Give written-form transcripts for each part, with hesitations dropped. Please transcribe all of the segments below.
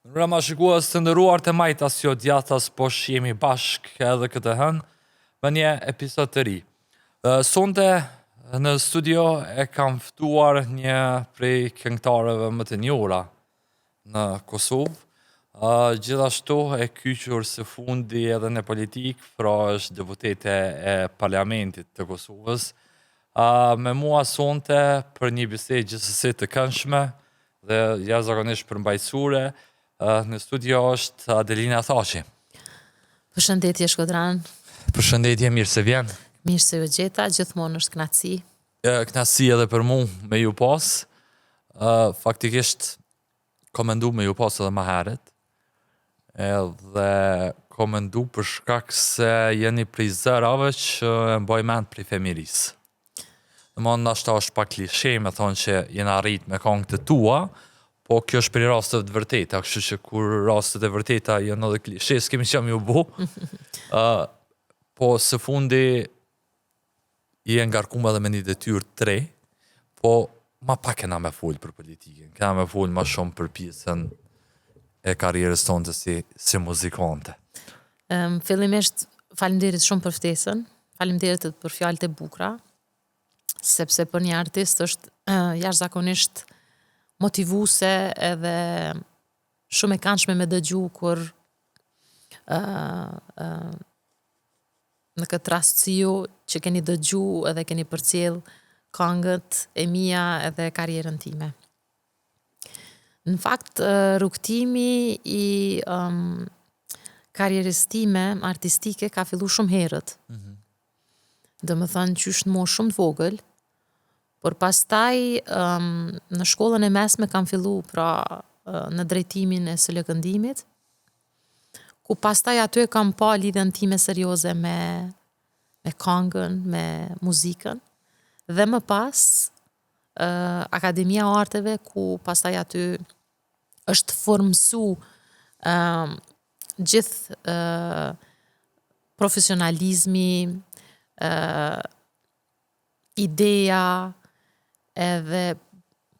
Mirëmbrëma shikues të nderuar të majtas jo djathtas po jemi bashkë edhe këtë të hënë me një episod të ri. Sonte në studio e kam ftuar një prej këngëtareve më të njohura në Kosovë. Gjithashtu e kyçur së fundi edhe në politikë, pra është deputete e Parlamentit të Kosovës. Me mua sonte për një bisedë gjithsesi të këndshme, Dhe jashtëzakonisht përmbajtësore, në studio është Adelina Thaçi. Përshëndetje Shkodran. Përshëndetje, mirë se vjen. Mirë se ju gjeta, gjithmonë është kënaqësi. Kënaqësi edhe për mu me ju pas. Faktikisht kom mendu me ju pas edhe ma herët. Edhe kom mendu për shkak se jeni prej zërave që e mbaj mend prej femirisë. Domethënë nashta është pak klishe me thonë që jena rrit me kongë të tua, po kjo është prej rasteve të vërteta, kështu që kur rastet e vërteta janë edhe klishe, s'kemi çka me ju bo. uh, po së fundi je ngarkume edhe me një detyrë të re, po ma pak kena me folë për politikën, kena me folë ma shumë për pjesën e karrierës tonde si, si muzikante. Um, fillimisht, faleminderit shumë për ftesën, faleminderit edhe për fjalët e bukura, sepse për një artist është uh, jashtëzakonisht motivuese edhe shumë e këndshme me dëgju kur uh, uh, në këtë rast si ju që keni dëgju edhe keni përcjell kangët e mia edhe karrierën time. Në fakt, rrugëtimi i um, karrierës time artistike ka fillu shumë herët. Mm -hmm. Domethënë, qysh në moshë shumë të vogël, por pastaj um, në shkollën e mesme kam fillu pra në drejtimin e solokëndimit, ku pastaj aty e kam pa lidhjen time serioze me, me kangën, me muzikën, dhe më pas Akademia e Arteve ku pastaj aty është formësu uh, gjithë uh, profesionalizmi, uh, ideja edhe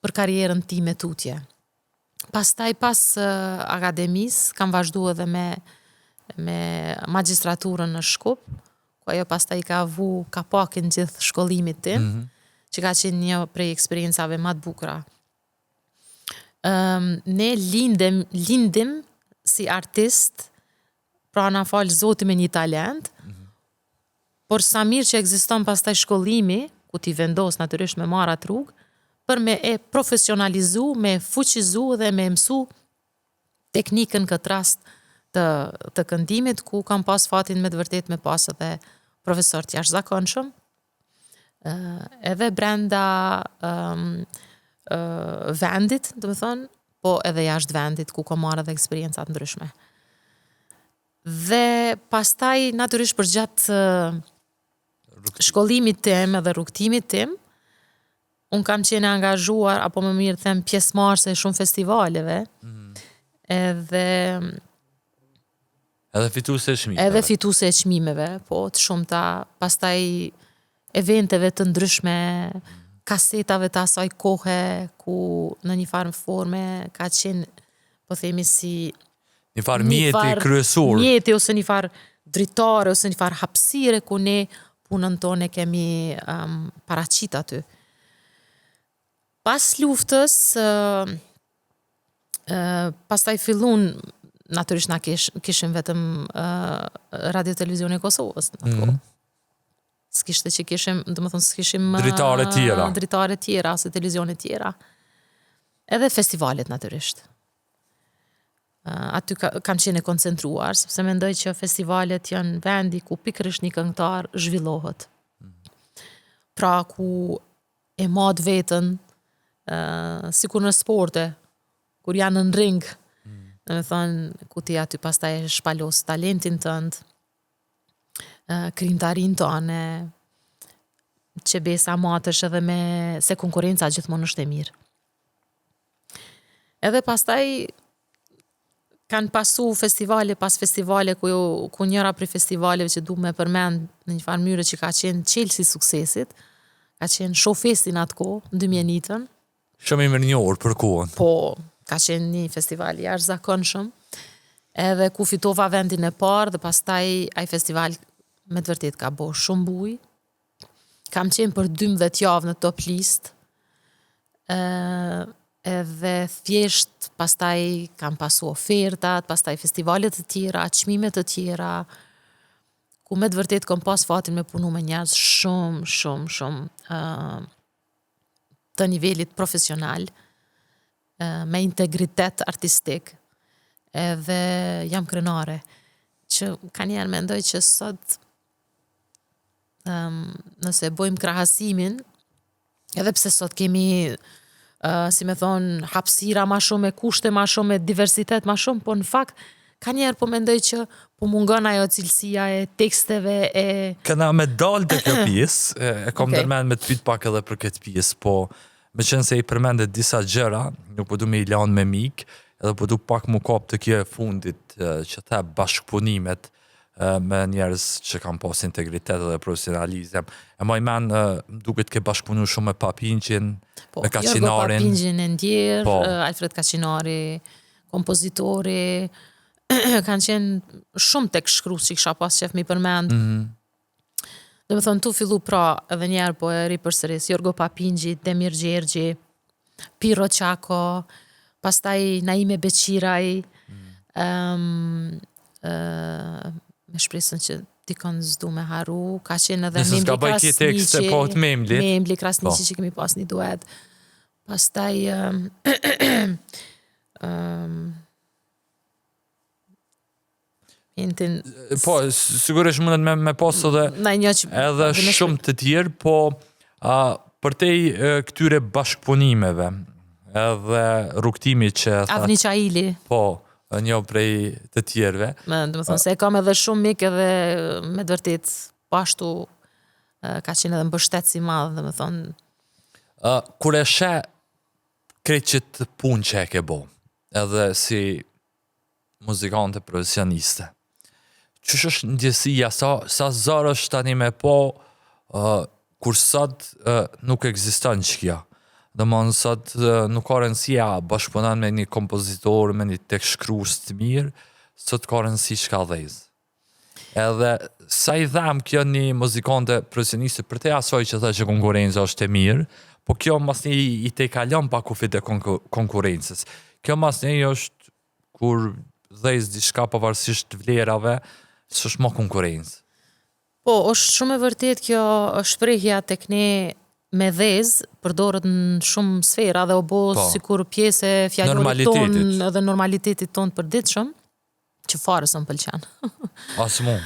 për karrierën time tutje. Pastaj pas uh, akademisë kam vazhdu edhe me me magjistraturën në Shkup, ku ajo pastaj i ka vu kapakin gjithë shkollimit tim, mm -hmm. që ka qenë një prej eksperiencave ma të bukura. Um, ne lindem, lindim si artist, pra na fal Zoti me një talent, mm -hmm. Por sa mirë që ekziston pastaj shkollimi, ku ti vendos natyrisht me marrë atë rrugë, për me e profesionalizu, me e fuqizu dhe me e mësu teknikën këtë rast të, të këndimit, ku kam pas fatin me të vërtet me pas edhe profesor të jashtëzakonshëm, edhe brenda um, uh, vendit, domethënë, po edhe jashtë vendit, ku kam marrë edhe eksperienca të ndryshme. Dhe pastaj natyrisht përgjatë shkollimit tim edhe rrugëtimit tim, unë kam qenë e angazhuar, apo më mirë them pjesëmarrëse e shumë festivaleve. Mm -hmm. Edhe Edhe fituese e çmimeve. Edhe fituese e çmimeve, po, të shumta, pastaj eventeve të ndryshme, kasetave të asaj kohe ku në një farë forme ka qenë po themi si një farë mjeti kryesor. Mjeti ose një farë dritare ose një farë hapësire ku ne punën tonë e kemi um, paraqit aty. Pas luftës, uh, uh, pastaj fillun, natyrisht na kish, kishim vetëm uh, radio televizionin e Kosovës në atë mm -hmm. S'kishte që kishim, domethënë s'kishim dritare tjera. Dritare tjera ose televizione tjera. Edhe festivalet natyrisht. Aty ka, kam qenë e koncentruar, sepse mendoj që festivalet janë vendi ku pikërisht një këngëtar zhvillohet. Pra ku e mat veten, uh, sikur në sporte, kur janë në ring, mm. domethënë, ku ti aty pastaj e shpalos talentin tënd, krijimtarinë tane, që besa matesh edhe me, se konkurrenca gjithmonë është e mirë. Edhe pastaj kanë pasu festivale pas festivale ku, ku njëra prej festivaleve që du me përmend në një farë mënyre që ka qenë çelësi i suksesit, ka qenë Show Festi në atë kohë, në 2001-ën. Shumë i mirënjohur për kohën. Po, Ka qenë një festival i jashtëzakonshëm, edhe ku fitova vendin e parë dhe pastaj ai festival me të vërtetë ka bo shumë bujë. Kam qenë për 12 javë në top list. Ë edhe thjesht pastaj kam pasu ofertat, pastaj festivale të tjera, çmime të tjera, ku me të vërtetë kom pas fatin me punu me njerëz shumë, shumë, shumë uh, të nivelit profesional, me integritet artistik, edhe jam krenare, që kanjëherë mendoj që sot, um, nëse bojmë krahasimin, edhe pse sot kemi, uh, si me thonë, hapsira ma shumë, e kushte ma shumë, e diversitet ma shumë, po në fakt, kanjëherë po mendoj që po mungon ajo cilësia e teksteve e... Kena me dalë te kjo pjesë, e, e kom okay. ndërmend me të pyt pak edhe për këtë pjesë, po meqenëse i përmende disa gjëra, nuk po du me i lanë me m'ik, edhe po du pak m'u kap te kjo e fundit që the bashkëpunimet me njerëz që kanë pas integritet dhe profesionalizëm. E maj men, më duket ke bashkëpunu shumë me Papingjin, po, me Kaçinarin. Jorgo Papingjin e ndjerë, po. Alfred Kaçinari, kompozitori, kanë qenë shumë tekstshkrues që kisha pas qef me i përmend. Mm -hmm. Domethonë, tu fillu pra edhe njëherë po e ripërsëris, Jorgo Papingji, Demir Gjergji, Pirro Çako, pastaj Naime Beqiraj, mm. um, uh, me shpresën që dikon s'du me harru, ka qenë edhe Memli Krasniqi, po Memli, Memli Krasniqi po. që kemi pas një duet. Pastaj um, um, Intin... Po, sigurisht mundet me, me pas edhe, një që, edhe shumë të tjerë, po a, përtej këtyre bashkëpunimeve, edhe rrugëtimi që... Avni Qaili. Po, një prej të tjerëve. Me, domethonë, se e kam edhe shumë mik edhe me të vërtetë, po ashtu ka qenë edhe mbështetës i madh, domethonë. Uh, kur e sheh krejt qët punë që e ke bo, edhe si muzikante profesioniste. Qysh është ndjesia, sa, sa zor është tani me po, uh, kur sot uh, nuk ekziston qikjo. Domethonë sot uh, nuk ka rëndësi a bashkëpunon me një kompozitor, me një tekstshkrues të mirë, sot ka rëndësi çka dhez. Edhe sa i dhem kjo një muzikante profesioniste përtej asaj që tha që konkurrenca është e mirë, po kjo masnej i tejkalon pak kufijtë e konkurrencës. Kjo masnej është kur dhez diçka pavarësisht vlerave, s'është ma konkurrencë. Po, është shumë e vërtetë kjo shprehja tek ne me dhez përdoret në shumë sfera dhe u bo po, sikur pjesë e fjalorit tonë edhe normalitetit tonë të përditshëm. që fare s'më pëlqen. As mu.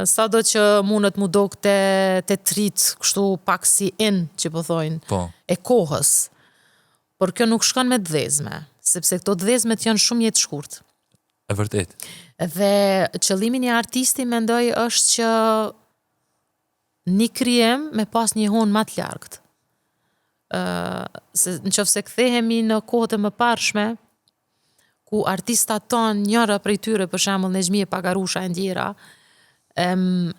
Sado që mundet m'u dok te, te t'ritë, kështu pak si in, që po thojnë, po. e kohës. Por kjo nuk shkon me t'dhezme, sepse këto t'dhezmet janë shumë jetëshkurt. E vërtetë. Dhe qëllimi i një artisti mendoj është që një krijim me pas një jehonë ma të largët. Ë se në qoftë se kthehemi në kohët e mëparshme, ku artistat tonë, njëra prej tyre, për shembull Nexhmije Pagarusha e ndjera, em,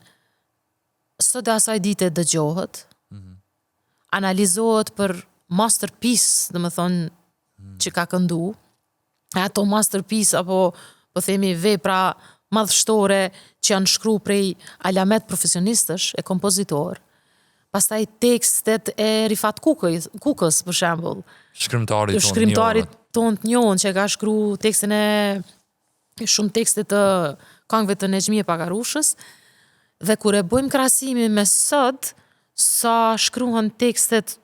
sot e asaj dite dëgjohet, mm -hmm. analizohet për masterpiece, domethonë, mm -hmm. që ka këndu, e ato masterpiece apo po themi vepra madhështore që janë shkru prej alamet profesionistësh e kompozitor. Pastaj tekstet e Rifat Kukës, Kukës për shembull. Shkrimtarit tonë. Shkrimtarit tonë të njohun që ka shkru tekstin e shumë tekste të këngëve të Nexhmije Pagarushës. Dhe kur e bëjmë krahasimin me sot, sa shkruhen tekstet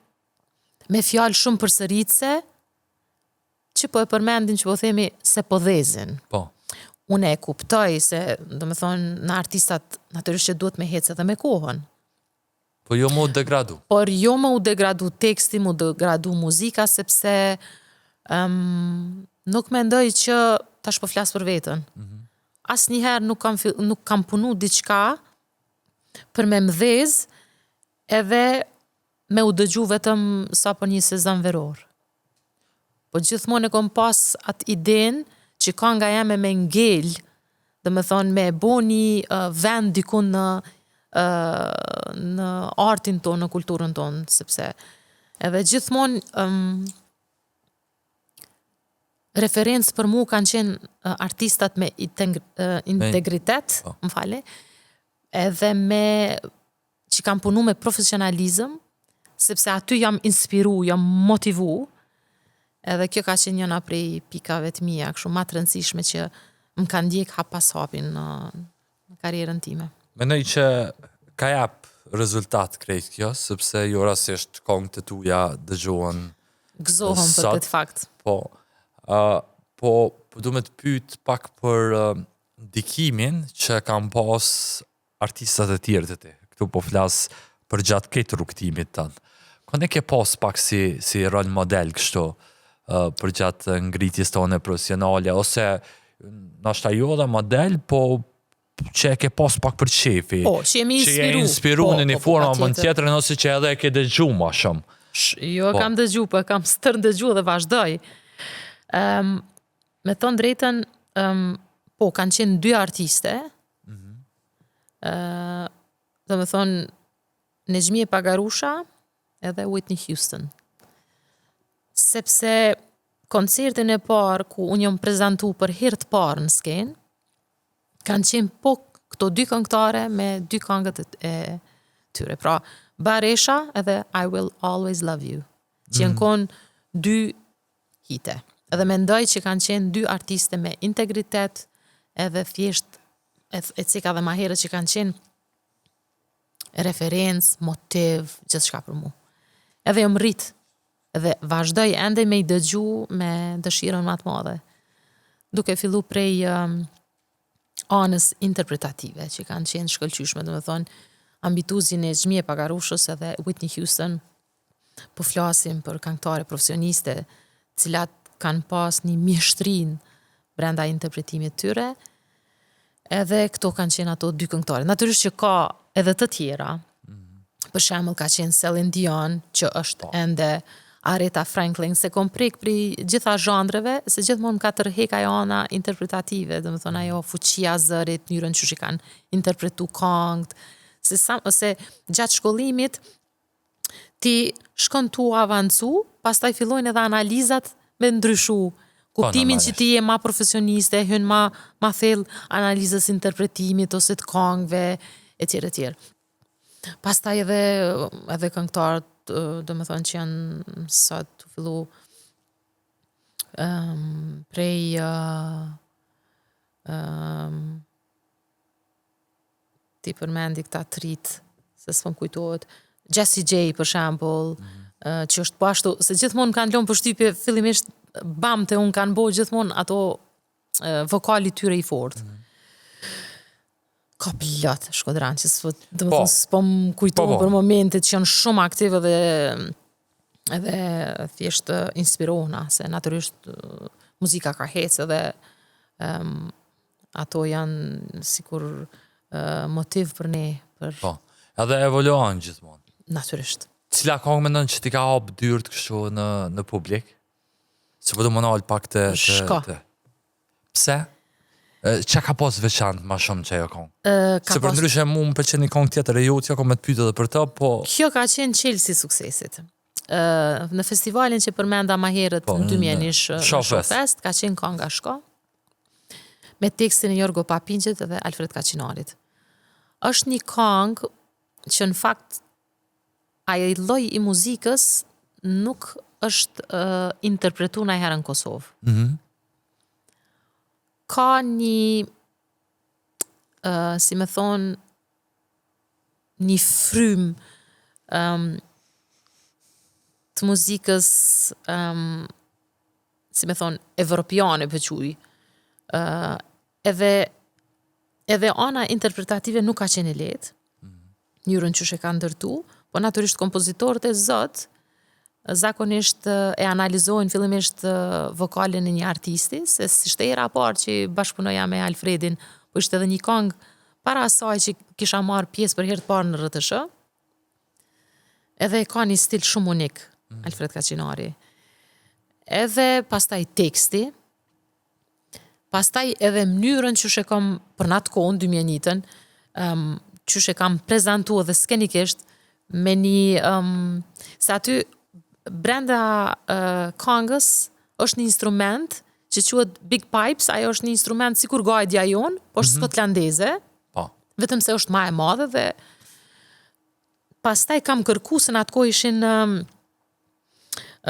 me fjalë shumë përsëritëse, që po e përmendim që po themi se po dhezin. Po. Unë e kuptoj se, domethonë, na artistat natyrisht që duhet me hecë edhe me kohën. Po jo me u degradu. Por jo me u degradu teksti, me u degradu muzika, sepse um, nuk mendoj që tash po flas për veten. Mm -hmm. Asnjëherë nuk kam, nuk kam punu diçka për me m'dhez edhe me u dëgju vetëm sa për një sezon veror. Po gjithmonë e kom pas atë idenë që kanga jeme me ngel, domethonë me e bo një uh, vend dikun në uh, në artin tonë, në kulturën tonë, sepse edhe gjithmonë um, Referencë për mu kanë qenë uh, artistat me integritet, po. më falni, edhe me që kanë punu me profesionalizëm, sepse aty jam inspiru, jam motivu, edhe kjo ka qenë njëna prej pikave të mia, kështu ma të rëndësishme që më kanë ndjek hap pas hapi në, në karrierën time. Mendoj që ka jap rezultat krejt kjo, sepse jo rastësisht kongët e tuja dëgjohen Gëzohem për këtë fakt. Po, uh, po, po du me të pyet pak për uh, ndikimin që kanë pas artistat e tjerë te ti. Këtu po flas përgjatë krejt rrugëtimit tënd. Kon e ke pas pak si, si rol model kështu uh, përgjatë ngritjes tone profesionale, ose nashta jo edhe model, po që e ke pas pak për qefi. Po, që jemi inspiru. Që je inspiru po, në një po, po, formë apo në tjetrën, ose që edhe e ke dëgju ma shumë. Sh, jo, po. kam dëgju, po e kam stërndëgju dhe vazhdoj. Um, me thonë drejtën, um, po, kanë qenë dy artiste, mm -hmm. uh, domethonë, Nexhmije Pagarusha edhe Whitney Houston. Sepse koncertin e parë ku unë jam prezantu për herë të parë në skenë, kanë qenë po këto dy këngëtare me dy këngët e tyre. Pra, Baresha edhe I Will Always Love You, që janë mm. konë dy hite. Edhe mendoj që kanë qenë dy artiste me integritet edhe thjesht e, e ceka dhe ma herët që kanë qenë referencë, motiv, gjithçka për mu. Edhe jam rrit, edhe vazhdoj ende me i dëgju me dëshirën ma të madhe. Duke fillu prej um, anës interpretative, që kanë qenë shkëlqyshme, domethonë, ambituzi Nexhmije Pagarushës edhe Whitney Houston, po flasim për këngëtare profesioniste, cilat kanë pas një mjeshtrin brenda interpretimit tyre, edhe këto kanë qenë ato dy këngëtare. Natyrisht që ka edhe të tjera, mm -hmm. për shembull ka qenë Celine Dion, që është po. ende Aretha Franklin, se kom prek prej gjitha zhandreve, se gjithmonë më ka tërhek ajo ana interpretative, domethonë ajo mhm. fuqia zërit, mënyrën qysh i kanë interpretu kangët, se, sa, se gjatë shkollimit ti shkon tu avancu, pastaj fillojnë edhe analizat me ndryshu. Po, Kuptimin që ti je ma profesioniste, hyn ma, ma thellë analizës interpretimit ose të kangëve, e tjerë, e tjerë. Pastaj edhe, edhe këngëtarët, domethonë që janë sot tu fillu um, prej uh, um, ti përmendi këta të rit, se s'po më kujtohet, Jessie J për shembull, mm -hmm. që është po ashtu, se gjithmonë më kanë lënë përshtypje fillimisht bam te unë kanë bo gjithmonë ato vokali tyre i fortë. Mm -hmm. Ka plot shkodran që s'po, domethonë, po. s'po më kujtohen po, po. për momentit që janë shumë aktive dhe edhe thjesht inspirohna, se natyrisht muzika ka hecë edhe um, Ato janë sikur uh, motiv për ne, për Po. Edhe evoluon gjithmonë. Natyrisht. Cila kongë mendon që t'i ka hap dyert kështu në në publik? Se po du me u nal pak te te Shko. te. Pse? Çka ka pas veçantë ma shumë që ajo kongë? Uh, ka Se për ndryshe mu më pëlqen një kongë tjetër e jotja, kom me të pyet edhe për të, po Kjo ka qenë çelësi i suksesit. Uh, në festivalin që përmenda ma herët po, në 2001 në Shofest, ka qenë kanga Shko. me tekstin e Jorgo Papingjit dhe Alfred Kaçinarit. Është një kangë që në fakt ai lloj i muzikës nuk është uh, interpretu najherë në Kosovë. Mm -hmm. Ka një, uh, si me thonë, një frymë um, të muzikës um, si me thonë, evropiane po e quj. Uh, edhe, edhe ana interpretative nuk ka qenë e lehtë, mm. mënyrën qysh e ka ndërtu, po natyrisht kompozitorët e zot, zakonisht e analizojnë fillimisht vokalin e një artisti, se s'ishte hera e parë që bashkëpunoja me Alfredin, po ishte edhe një kangë para asaj që kisha marrë pjesë për herë të parë në RTSH, Edhe ka një stil shumë unik, mm. Alfred Kaçinari. Edhe pastaj teksti, pastaj edhe mënyrën qysh e kam për në atë kohë, në 2001-ën, um, qysh e kam prezentu edhe skenikisht me një, um, se aty brenda uh, kangës është një instrument që quhet Big Pipes, ajo është një instrument sikur gajdja jonë, po është mm -hmm. skotlandeze. Po. Vetëm se është ma e madhe dhe pastaj kam kërku se në atë kohë ishin um,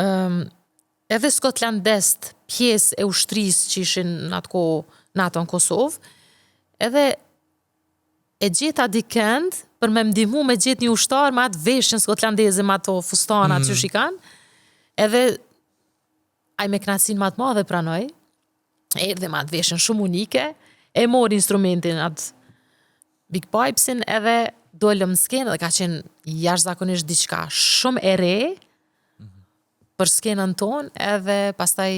um, edhe skotlandest pjesë e ushtrisë që ishin në atë kohë NATO në Kosovë, edhe e gjeta dikend për me m'ndihmu me gjetë një ushtar me atë veshjen skotlandeze, me ato fustanat mm. që i kanë, edhe ai me knaqësinë ma të madhe pranoi, erdhi me atë veshjen shumë unike, e mori instrumentin atë Big Pipesin edhe dolëm në skenë dhe ka qenë jashtëzakonisht diçka shumë e re mm -hmm. për skenën tonë edhe pastaj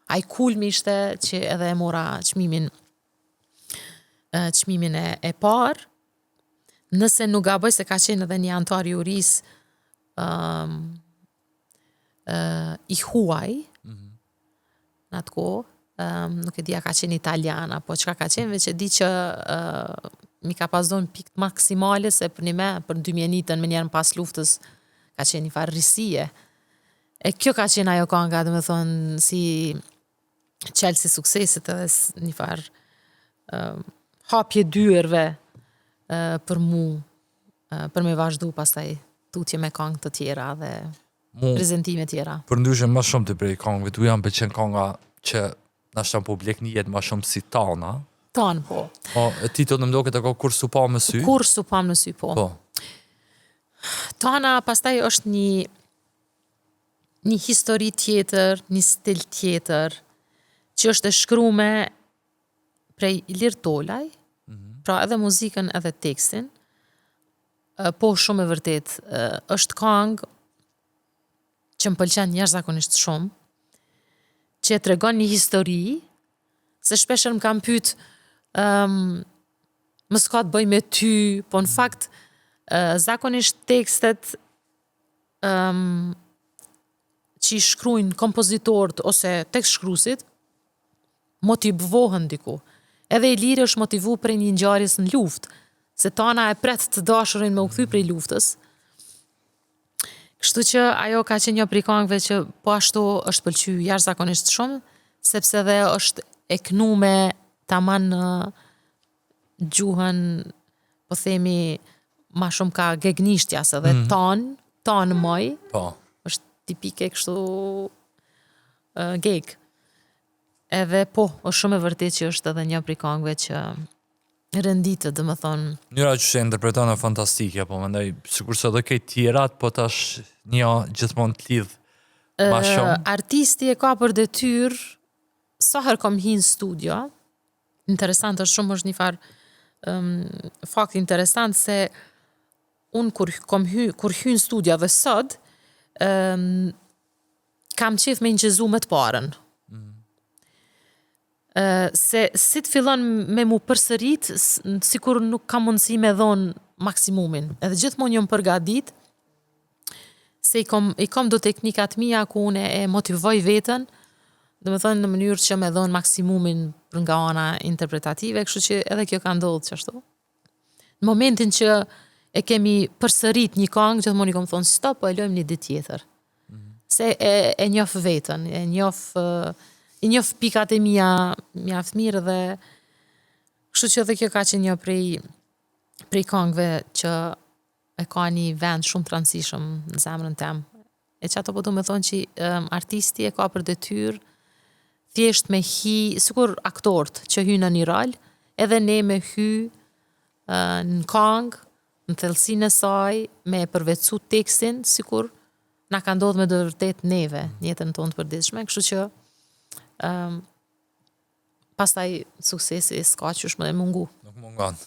ai kulmi ishte që edhe e mora çmimin çmimin e, e parë nëse nuk gaboj se ka qenë edhe një anëtar i jurisë um, uh, i huaj mm -hmm. në atë kohë, um, nuk e di a ka qenë italian apo çka ka qenë, veç e di që uh, m'i ka pas dhonë pikët maksimale se për një me, për 2001-ën menjëherë pas luftës ka qenë një farë risie. E kjo ka qenë ajo kanga, domethonë, si çelës i suksesit edhe një farë uh, hapje dyerve uh, për mu, uh, për me vazhdu pastaj tutje me kangë të tjera dhe Mu, prezentime tjera. Përndryshe më shumë të prej kangëve tu jam pëlqen kanga që nashta në publik njihet ma shumë si Tana. Tanë, po. Po, e titull më doket e ka Kur s'u pamë në sy. Kur s'u pamë në sy, po. Po. Tana pastaj është një një histori tjetër, një stil tjetër, që është e shkrume prej Ilir Tolaj, mm -hmm. pra edhe muzikën edhe tekstin, po shumë e vërtet, është kangë që më pëlqen jashtëzakonisht shumë, që e tregon një histori, se shpeshherë më kanë pyet, um, mos ka të bëj me ty, po në mhm. fakt, uh, zakonisht tekstet um, që i shkrujnë kompozitorët ose tekstshkruesit, motivohen diku. Edhe Iliri është motivu prej një ngjarjes në luftë, se Tana e pret të dashurin me u kthy prej luftës. Kështu që ajo ka qenë një prej kangëve që po ashtu është pëlqy jashtëzakonisht shumë, sepse dhe është e knume taman në gjuhën, po themi, ma shumë ka gegnishtja, se dhe mm. tan, tan moj, po. është tipike kështu uh, geg. Edhe po, është shumë e vërtetë që është edhe një prej kangëve që renditet, domethonë. Mënyra që e interpreton është fantastike, po mendoj, sikurse edhe krejt tjerat, po tash një gjithmonë të lidh ma shumë. Artisti e ka për detyrë, sa herë kom hi në studio, interesant është shumë është një farë um, fakt interesant se unë kur kom hy, kur hy në studio dhe sot um, kam qef me inçizu me të parën. Mm. Uh, se si të fillon me mu përsërit, sikur nuk kam mundësi me dhonë maksimumin. Edhe gjithmonë jom përgadit, se i kom, i kom do teknikat mia ku unë e motivoj veten, domethonë në mënyrë që me dhonë maksimumin për nga ana interpretative, kështu që edhe kjo ka ndodhur qashtu. Në momentin që e kemi përsërit një kangë, gjithmonë i kom thonë stop, po e lojmë një ditë tjetër. Mm -hmm. Se e, e njof veten, e njof, i njof pikat e mia mjaft mirë dhe kështu që edhe kjo ka qenë një prej prej kangëve që e ka një vend shumë të rëndësishëm në zemrën tem. E qato po du me thonë që um, artisti e ka për detyrë thjesht me hi, sikur aktorët që hyjnë në një rol, edhe ne me hy uh, në kangë, në thellësinë e saj, me e përvetësu tekstin, sikur na ka ndodhë me të vërtet neve, në jetën tonë të përditshme, kështu që um, pastaj suksesi s'ka qysh me mungu. Nuk mungon.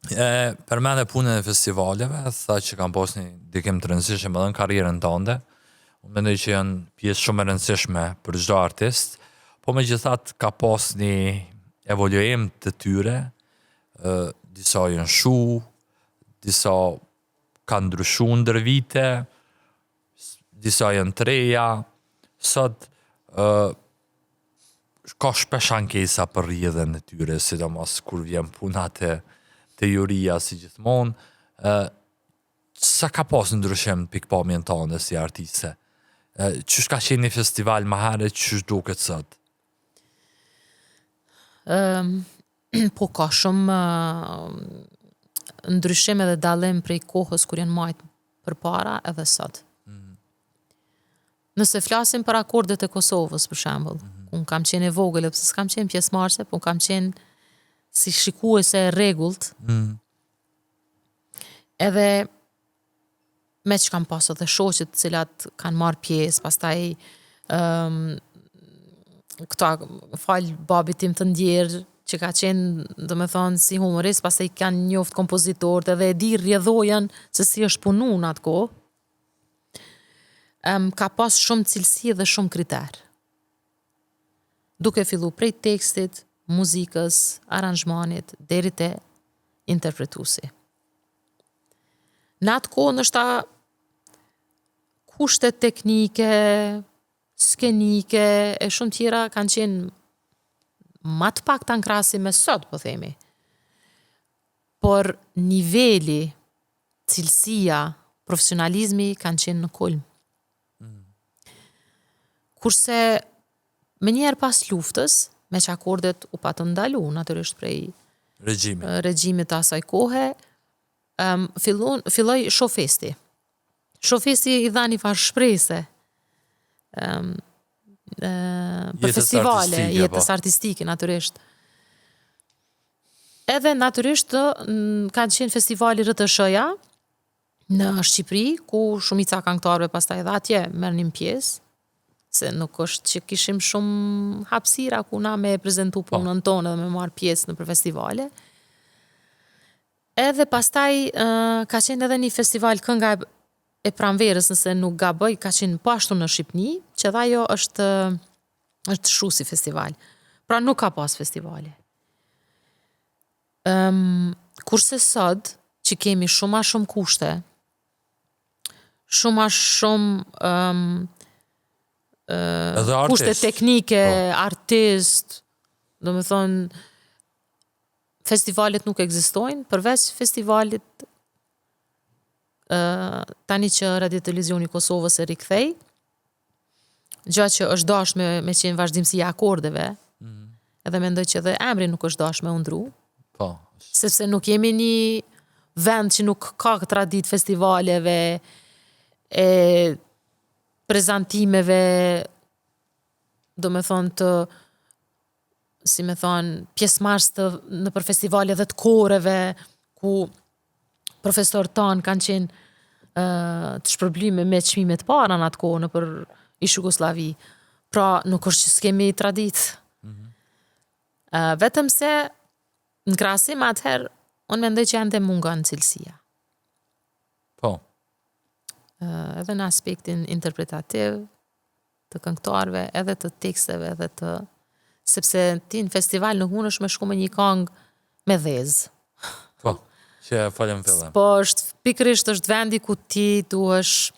E përmende punën e festivaleve, tha që kanë pas një ndikim të rëndësishëm edhe në karrierën tënde. Unë mendoj që janë pjesë shumë e rëndësishme për çdo artist, po megjithatë ka pas një evoluim të tyre, ë disa janë shu, disa kanë ndryshu ndër vite, disa janë të reja, sot ë ka shpesh ankesa për rrjedhën e tyre, sidomos kur vjen puna te te juria si gjithmonë, ë sa ka pas ndryshim në pikëpamjen tënde si artiste? Qysh ka qenë një festival ma herët, qysh duket sot? Um, po ka shumë uh, ndryshim edhe dallim prej kohës kur janë majtë përpara edhe sot. Mm. Nëse flasim për akordet e Kosovës, për shembull, mm -hmm. unë kam qenë e vogël, edhe pse s'kam qenë pjesëmarrëse, po kam qenë si shikuese e rregullt. Mm. Edhe meqë kam pas edhe shoqet të cilat kanë marrë pjesë, pastaj um, këta falë babit tim të ndjerë, që ka qenë, domethonë, si humorist, pastaj kanë njoft kompozitorët edhe e di rrjedhojën se si është punu në atë kohë. Um, ka pas shumë cilësi dhe shumë kriter. Duke fillu prej tekstit, muzikës, aranzhmanit, deri te interpretuesi. Në atë kohë ndoshta kushtet teknike, skenike e shumë tjera kanë qenë ma të pakta në krahasim me sot, po themi. Por niveli, cilësia, profesionalizmi kanë qenë në kulm. Mm. Kurse Menjëherë pas luftës, meqë akordet u patën ndalu, natyrisht prej regjimit, regjimit të asaj kohe, um, fillun, filloi Shofesti. Shofesti i dha një farë shprese um, për festivale, po. jetës artistike, natyrisht. Edhe natyrisht kanë qenë festivali RTSH-ja, në Shqipëri, ku shumica e këngëtarëve pastaj edhe atje merrnin pjesë, se nuk është që kishim shumë hapësira ku na me prezentu po. punën tonë edhe me marrë pjesë nëpër festivale. Edhe pastaj uh, ka qenë edhe një festival kënga e, e pranverës, nëse nuk gaboj, ka qenë po ashtu në Shqipni, që edhe ajo është është shu si festival. Pra nuk ka pas festivale. Um, kurse sot, që kemi shumë ma shumë kushte, shumë ma shumë um, uh, kushte teknike, po. artist, domethonë, festivalet nuk ekzistojnë, përveç festivalit uh, tani që Radio Televizioni i Kosovës e rikthej, gjë që është dashtë me, me qenë vazhdimësi e akordeve, mm -hmm. edhe mendoj që edhe emri nuk është dashtë me u ndru, po. sepse nuk jemi një vend që nuk ka traditë festivaleve, e prezantimeve, domethonë të, si me thonë, pjesëmarrës të nëpër festivale dhe të koreve, ku profesorët tanë kanë qenë të shpërblyme me çmime të para në atë kohë nëpër ish Jugosllavi. Pra, nuk është që s'kemi traditë. Mm -hmm. uh, vetëm se në krahasim atëherë, unë mendoj që ende mungon cilësia. Po. Uh, edhe në aspektin interpretativ, të këngëtarëve, edhe të teksteve, edhe të sepse ti në festival nuk mundesh me shku me një kangë me dhezë. Po, që e folëm fillim. Po, është pikërisht është vendi ku ti duhesh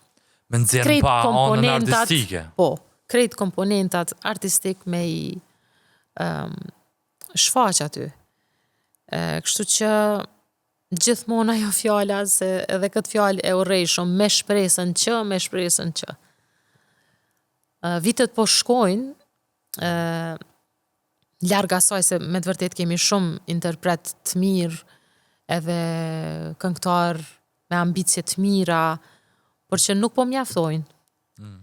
me nxjerrë pa anën artistike. Po, krejt komponentat artistik me i um, shfaq aty. E, kështu që gjithmonë ajo fjala se edhe këtë fjalë e urrej shumë me shpresën që, me shpresën që. Vitet po shkojnë, ë larg asaj se me të vërtetë kemi shumë interpret të mirë, edhe këngëtar me ambicie të mira, por që nuk po mjaftojnë. Mm.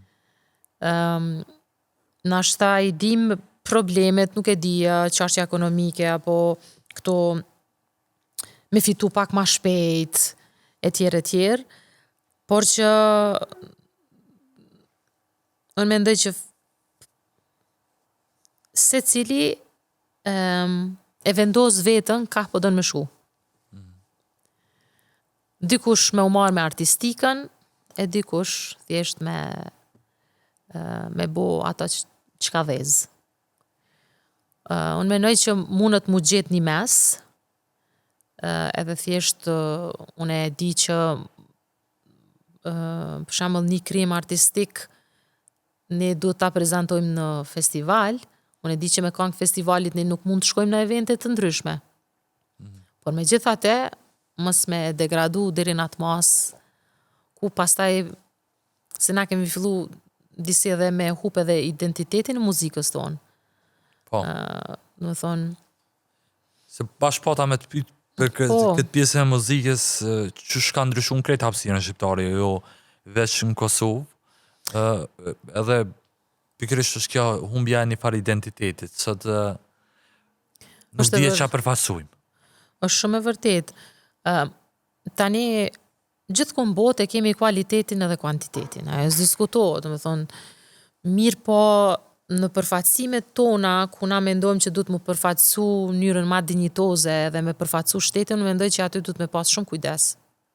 Um, Nashta i dim problemet, nuk e di, çështja ekonomike apo këto me fitu pak ma shpejt e tjerë e tjerë, por që unë mendoj që secili um, e vendos veten kah po don me shku. Mm. Dikush me u marrë me artistikën, e dikush thjesht me me bo ato që, çka dhez. Uh, unë mendoj që mundet mu gjetë një mes, uh, edhe thjesht uh, unë e di që uh, për shembull një krijim artistik ne duhet ta prezantojmë në festival, unë e di që me kangë festivalit ne nuk mund të shkojmë në evente të ndryshme. Mm. Por megjithatë, mos me degradu deri në atë masë, ku pastaj se na kemi fillu disi edhe me hup edhe identitetin e muzikës tonë. Po. Uh, domethonë... Se bash pata me të pytë për këtë, po. këtë pjesën e muzikës, qysh ka ndryshu në krejt hapësirën shqiptare, jo veç në Kosovë, uh, edhe pikërisht është kjo humbja e një farë identitetit, sot uh, nuk dihet çka përfaqësojmë. Është shumë e vërtetë. Uh, tani, Gjithkund n'botë e kemi kualitetin edhe kuantitetin, ajo s'diskutohet, domethonë, mirëpo në përfaqësimet tona, ku na mendojmë që duhet me përfaqësu mënyrën ma dinjitoze edhe me përfaqësu shtetin, unë mendoj që aty duhet me pas shumë kujdes.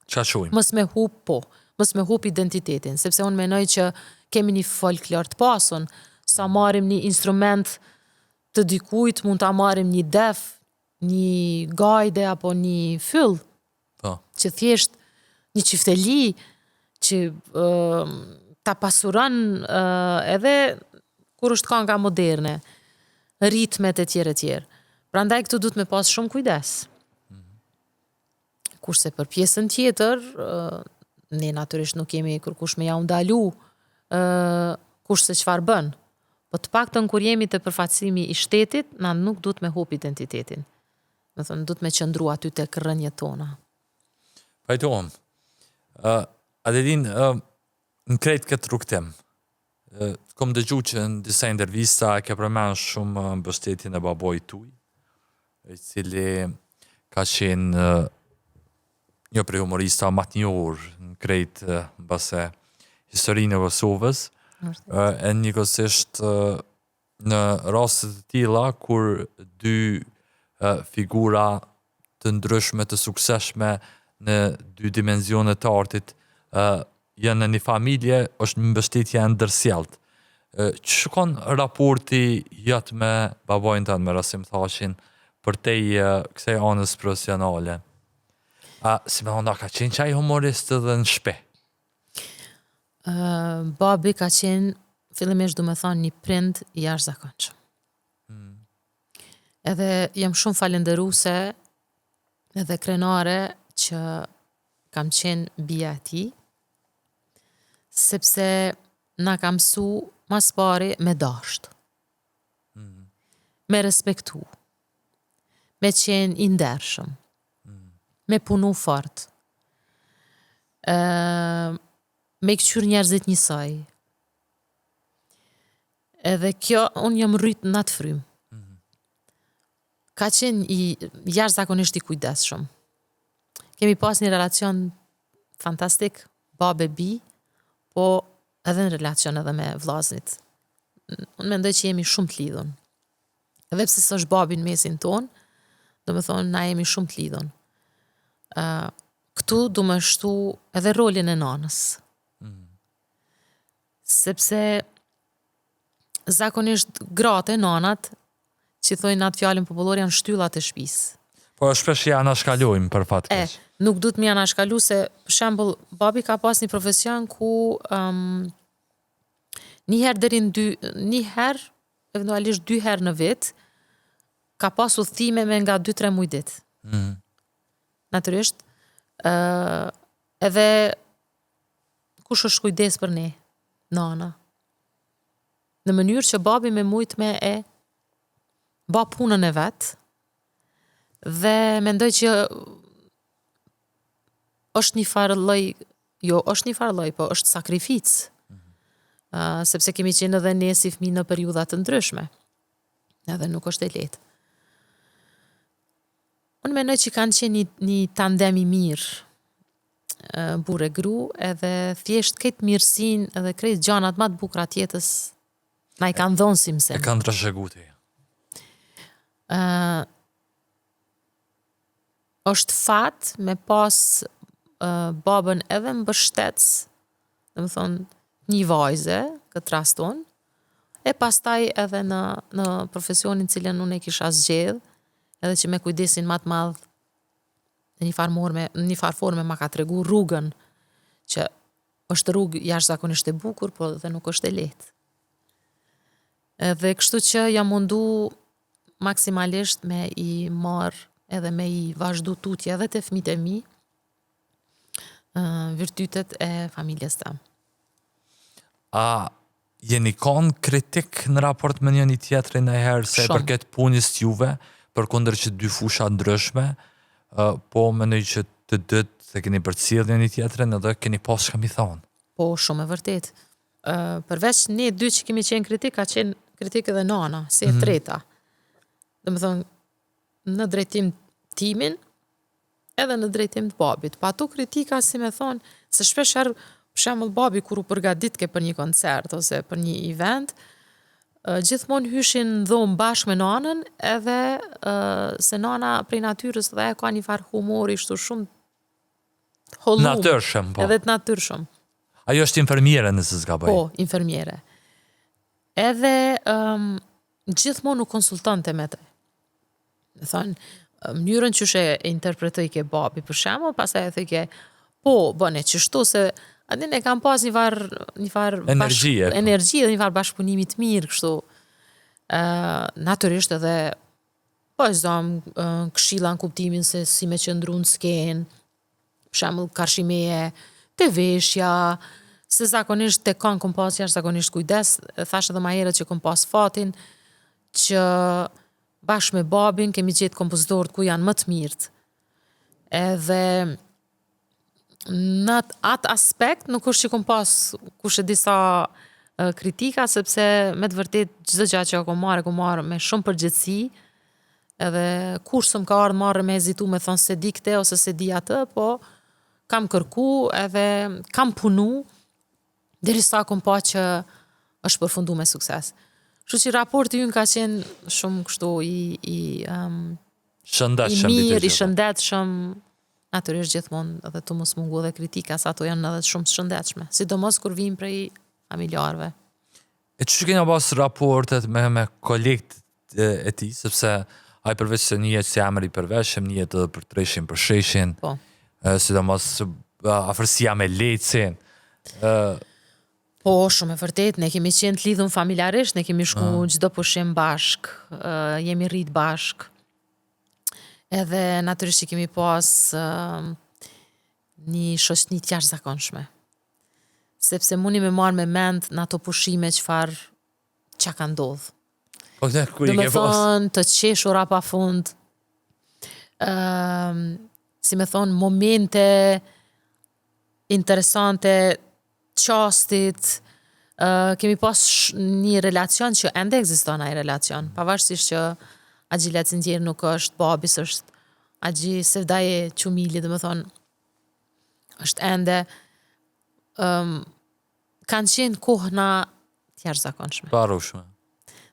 Çka quajmë? Mos me hup, po, mos me hup identitetin, sepse unë mendoj që kemi një folklor të pasun, sa marrim një instrument të dikujt, mund ta marrim një def, një gajde apo një fyll, Po. Që thjesht një çifteli që uh, ta pasuron uh, edhe kur është kanga moderne, ritmet e tjera e tjera. Prandaj këtu duhet me pas shumë kujdes. Mm -hmm. Kurse për pjesën tjetër, uh, ne natyrisht nuk kemi kërkush me jau ndalu uh, kush se çfarë bën. Po të paktën kur jemi te përfaqësimi i shtetit, na nuk duhet me hup identitetin. Domethonë, duhet me qëndru aty tek rrënjët tona. Pajtohem. Uh, Adelin, uh, në krejt këtë rrugëtim, uh, kom dëgju që në disa intervista e ke përmend shumë mbështetjen e babait tuj, i cili ka qenë uh, një prej humorista ma të njohur në krejt uh, mbase historinë e Kosovës, uh, e njëkohësisht uh, në raste të tilla kur dy figura të ndryshme të suksesshme në dy dimensione të artit janë në një familje, është mbështetja e ndërsjelltë. Qysh u kon raporti jot me babain tënd, me Rasim Thaçin, përtej kësaj anës profesionale? A, si me thonë, a ka qenë qaj humorist edhe në shpi? Uh, babi ka qenë fillimisht du me thonë një prind i jashtëzakonshëm. Mm. Edhe jam shumë falenderuse edhe krenare që kam qenë bija e tij, sepse na ka msu mas pari me dasht, mm. me respektu, me qenë i ndershëm, me punu fort, ë me i këqyr njerëzit njësoj. Edhe kjo, unë jam rrit në atë frymë. Mm -hmm. Ka qenë i jashtëzakonisht i kujdesshëm. Kemi pas një relacion fantastik, babë e bijë, po edhe në relacion edhe me vllaznit. Unë mendoj që jemi shumë të lidhun. Edhe pse s'është babi në mesin tonë, domethonë, na jemi shumë të lidhun. Uh, këtu du me shtu edhe rolin e nanës. Mm. Sepse zakonisht gratë e nanat, që thojnë atë fjalën popullore, janë shtyllat e shpisë. Po shpesh i anashkalojmë për fat keq. E, nuk duhet me i anashkalu se, për shembull, babi ka pas një profesion ku um, një herë deri në dy, një herë eventualisht dy herë në vit, ka pas udhëtime me nga 2-3 muj ditë. Mm. Natyrisht, uh, edhe kush është kujdes për ne? Nana. Në mënyrë që babi me mujt me e ba punën e vet, dhe mendoj që është një farë lloj, jo është një farë lloj, po është sakrificë. Mm -hmm. uh, sepse kemi qenë edhe ne si fëmijë në periudha të ndryshme. Edhe nuk është e lehtë. Unë mendoj që kanë qenë një, një tandem i mirë burrë e gru, edhe thjesht këtë mirësinë edhe krejt gjanat ma të bukura të jetës na i kanë dhonë si mësim. E kanë trashëgu te. Uh, është fat me pas uh, babën edhe mbështetës, domethonë, një vajze, këtë rast unë, e pastaj edhe në, në profesionin cilën unë e kisha zgjedh, edhe që me kujdesin ma të madh, në një farë forme, në një farë forme ma ka tregu rrugën, që është rrugë jashtëzakonisht e bukur, po dhe nuk është e lehtë. Edhe kështu që jam mundu maksimalisht me i marr edhe me i vazhdu tutje edhe te fmijt e mi virtytet e familjes tem. A Jeni kon kritik në raport me njëni tjetrin nëherë se Shumë. përket punës juve, përkundër që dy fusha ndryshme, ë, po mendoj që të dytë se keni përcjell njëni tjetrin edhe keni pas çka mi thonë. Po, shumë e vërtet. Ë, përveç ne dy që kemi qenë kritik, ka qenë kritik edhe nana, si e treta. Do më thonë, në drejtim timin, edhe në drejtim të babit. Pa ato kritika, si me thonë, se shpesh herë, për shembull, babi kur u përgatitke për një koncert ose për një event, ë, gjithmonë hyshin në dhomë bashkë me nanën, edhe ë, se nana prej natyrës dhe e ka një farë humori kështu shumë të hollum, Natyrshëm, po. edhe të natyrshëm. Ajo është infermiere nëse s'gaboj. Po, infermiere. Edhe um, gjithmonë u konsultonte me të. Me thonë, mënyrën që e interpretoj ke babi, për shembull, pastaj e thoj ke, po, bëne qështu se a din e kam pas një farë një farë Energjie, po. energji dhe një farë bashkëpunimi të mirë kështu. Ë natyrisht edhe po e zëm ë, këshilla në kuptimin se si me qëndru në skenë, për shembull karshi meje, te veshja, se zakonisht te kanë kom pas jashtëzakonisht kujdes, e thash edhe ma herët që kom pas fatin që bashkë me babin kemi gjetë kompozitorët ku janë më të mirët. Edhe në atë atë aspekt nuk është që kom pas kush e disa e, kritika, sepse me të vërtet çdo gjë që kom marrë, e kom marrë me shumë përgjegjësi, edhe kur s'm ka ardhë marrë me hezitu me thonë se di këte ose se di atë, po kam kërku edhe kam punu derisa kom pa që është përfundu me sukses. Kështu që raporti ynë ka qenë shumë kështu i i um, i Shëndetshëm mbi të mirë, i gjitha. shëndetshëm, natyrisht gjithmonë edhe të mos mungu edhe kritika, se ato janë edhe shumë të shëndetshme, sidomos kur vijnë prej familjarëve. E që kena pas raportet me, me kolegët e, e ti, sepse ai përveç se njihet si emër i përveçëm, njihet edhe për treshin, për sheshin, Po. e, sidomos e, afërsia me lecin. Ë, Po, shumë e vërtet, ne kemi qenë të lidhur familjarisht, ne kemi shku çdo pushim bashk, ë, jemi rrit bashk. Edhe natyrisht që kemi pas ë, një shoqëni të jashtëzakonshme. Sepse mundi me marrë me mend në ato pushime çfarë çka ka ndodhur. po ne ku Do i me ke pas? thonë, të qeshura pa fund, ëm, si me thonë, momente interesante, qastit, ë, kemi pas sh- një relacion që ende ekziston ai relacion, pavarësisht që Agji Lecindjer nuk është, babi s'është, Agji Sevdaje Qumili, do me thonë, është ende, ëm, kanë qenë kohëna të jashtëzakonshme. Parushme.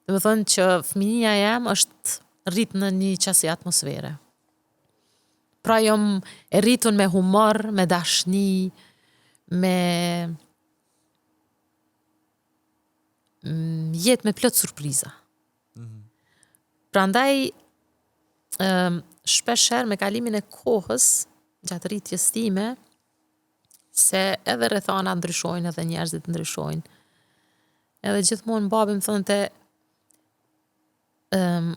Do me thonë që fëminia jem është rrit në një qasi atmosfere. Pra jom e rritun me humor, me dashni, me mm, jetë me plot surpriza. Prandaj ëm shpesh herë me kalimin e kohës gjatë rritjes time se edhe rrethanat ndryshojnë, edhe njerëzit ndryshojnë. Edhe gjithmonë babi më thonte ëm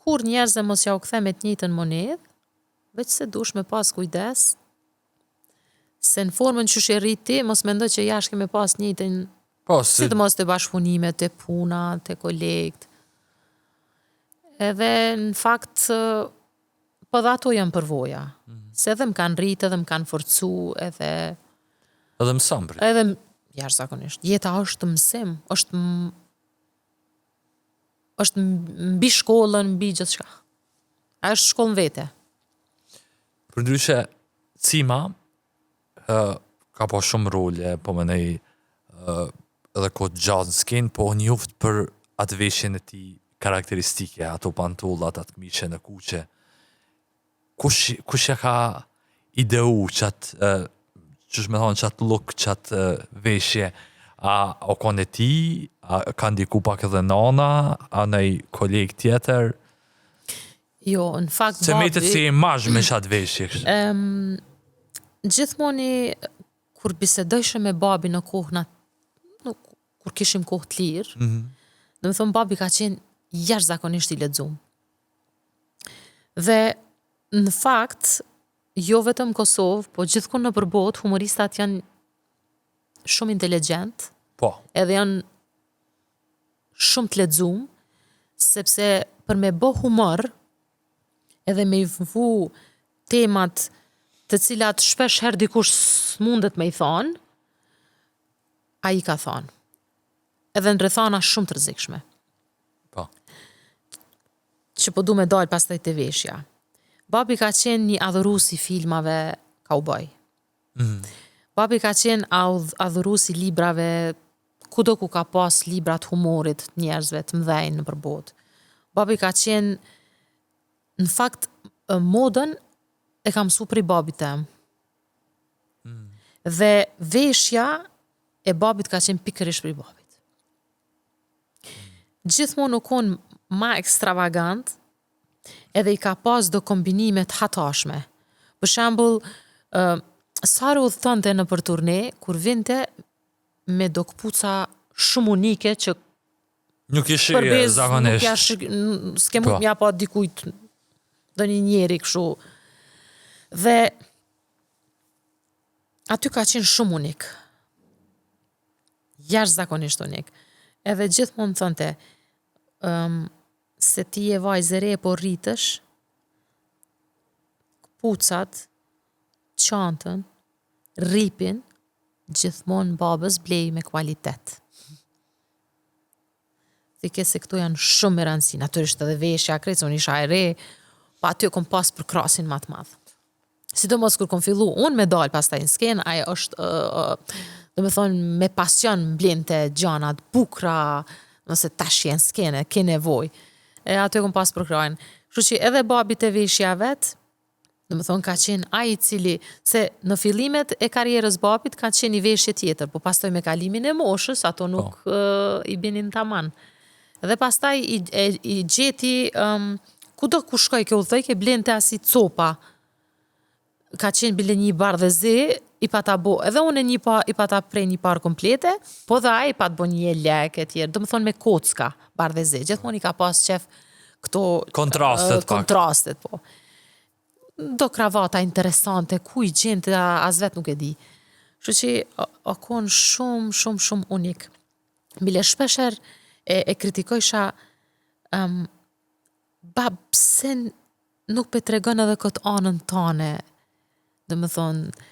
kur njerëzve mos ja u kthe me të njëjtën monedhë, veç se dush me pas kujdes se në formën qysh e rrit ti, mos mendoj që jashtë ke me pas të njëjtën Po, si, sidomos te bashkëpunimet, te puna, te kolegët. Edhe në fakt ë, po dhe ato janë përvoja. Se edhe më kanë rritë, edhe më kanë forcu, edhe edhe mëson për. edhe m- jashtëzakonisht. Jeta është mësim, është m- është m- mbi shkollën, mbi gjithçka. Ajo është shkollë në vete. Për ndryshe, Cima ë, ka po shumë role, po mendoj ë, edhe kohë të gjatë në skenë, po njoft për atë veshjen e tij karakteristike, ato pantollat, atë këmishën e kuqe. Kush kush ja ka ideu çat ë, qysh me thonë çat look, çat ë, veshje, a o kon e ti, a ka ndiku pak edhe nana, a nej koleg tjetër, Jo, në fakt se mbetet babi- si imazh me çat veshje kështu. Em, gjithmonë i- kur bisedojshëm me babi në kohë na nuk kur kishim kohë të lirë, mm Mhm. do të thonë babi ka qenë jashtëzakonisht i lexuar. Dhe në fakt jo vetëm në Kosovë, po gjithkund nëpër botë humoristat janë shumë inteligjent, Po, edhe janë shumë të lexum, sepse për me bo humor, edhe me i vu temat të cilat shpesh herë dikush s'mundet me i thonë, ai i ka thonë. Edhe në rrethana shumë të rrezikshme. Po. Që po du me dalë pastaj te veshja. Babi ka qenë një adhurus i filmave kauboj. Mm -hmm. Babi ka qenë adhurus i librave, kudo ku ka pas libra të humorit të njerëzve të mëdhenj nëpër botë. Babi ka qenë, në fakt, modën e kam mësu prej babit tem. Mm. Dhe veshja e babit ka qenë pikërisht prej babit. Gjithmonë u konë ma ekstravagant, edhe i ka pas do kombinime të hatashme. Për shembull, uh, sa herë udhëtonte nëpër turne, kur vinte me do këpuca shumë unike që Nuk i shih zakonisht. Nuk ja shih, s'ke mund po. m'ja pa dikujt ndonjë njeri kështu. Dhe aty ka qenë shumë unik. Jashtëzakonisht unik. Edhe gjithmonë thonte, um, se ti je vajzë e re po rritesh, këpucat, çantën, rripin, gjithmonë babës blej me kualitet. Thike se këto janë shumë me rëndësi, natyrisht edhe veshja, krejt, se unë isha e re, pa aty e kom pas përkrahësin ma të madh. Sidomos kur kom fillu unë me dalë pastaj në skenë, ai është, uh, do me thonë, me pasion m'blente gjana të bukra, nëse tash je në skenë, ke nevojë. E aty e kom pas përkrahjen. Kështu që edhe babi te veshja vet, do me thonë ka qenë ai i cili, se në fillimet e karrierës babit ka qenë një veshje tjetër, po pastaj me kalimin e moshës, ato nuk po. uh, i binin taman. Dhe pastaj i, e, i gjeti, um, kudo ku shkojke udhëtojke, blente asi copa. Ka qenë bile një bardhë e zi, i pata bo, edhe unë një pa, i pata prej një parë komplete, po dhe ai pat bo një jelek e tjerë, do me thonë me kocka, bardhë e zi, gjithmonë i ka pas qef këto... Kontrastet, uh, kontrastet, po. Do kravata interesante, ku i gjente, as vetë nuk e di. Kështu që, o konë shumë, shumë, shumë unik. Bile shpeshherë e, e kritikojsha um, bab, pse nuk pe tregon edhe këtë anën tane, do me thonë,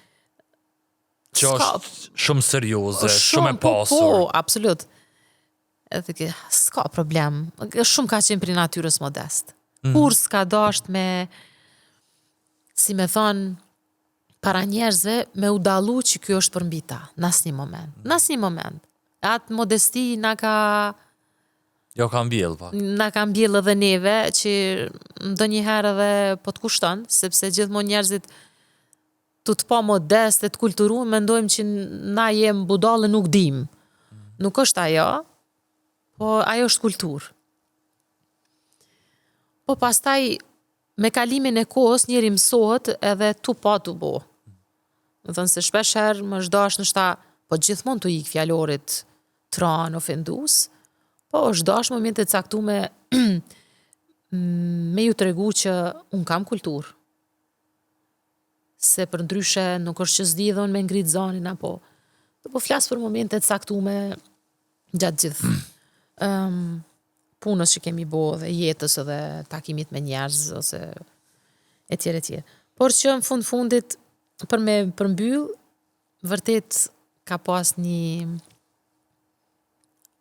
Që është shumë serioze, shumë, shumë e po, pasur. Po, po, absolut. Edhe ke, s'ka problem. Shumë ka qenë prej natyrës modest. Mm. Kurrë s'ka dasht me, si me thonë, para njerëzve me u dallu që ky është përmbi ta, në asnjë moment. Në asnjë moment. Atë modesti na ka Jo ka mbjell pa. Po. Na ka mbjell edhe neve që ndonjëherë edhe po të kushton, sepse gjithmonë njerëzit tu të pa modest e të kulturum, mendojmë që na jem budallë nuk dim. Mm. Nuk është ajo, po ajo është kulturë. Po pastaj Me kalimin e kohës njeri mësohet edhe tu pa tu bo. Do thonë se shpesh herë më është dashtë ndoshta, po gjithmonë tu ik fjalorit t'ranë ofendus, po është dashtë momente të caktume me ju tregu që unë kam kulturë. Se përndryshe nuk është që s'di dhe unë me ngrit zanin apo. Po flas për momente të caktume gjatë gjithë um, punës që kemi bo dhe jetës edhe takimit me njerëz ose e tjerë e tjerë. Por që në fund fundit për me përmbyll vërtet ka pas një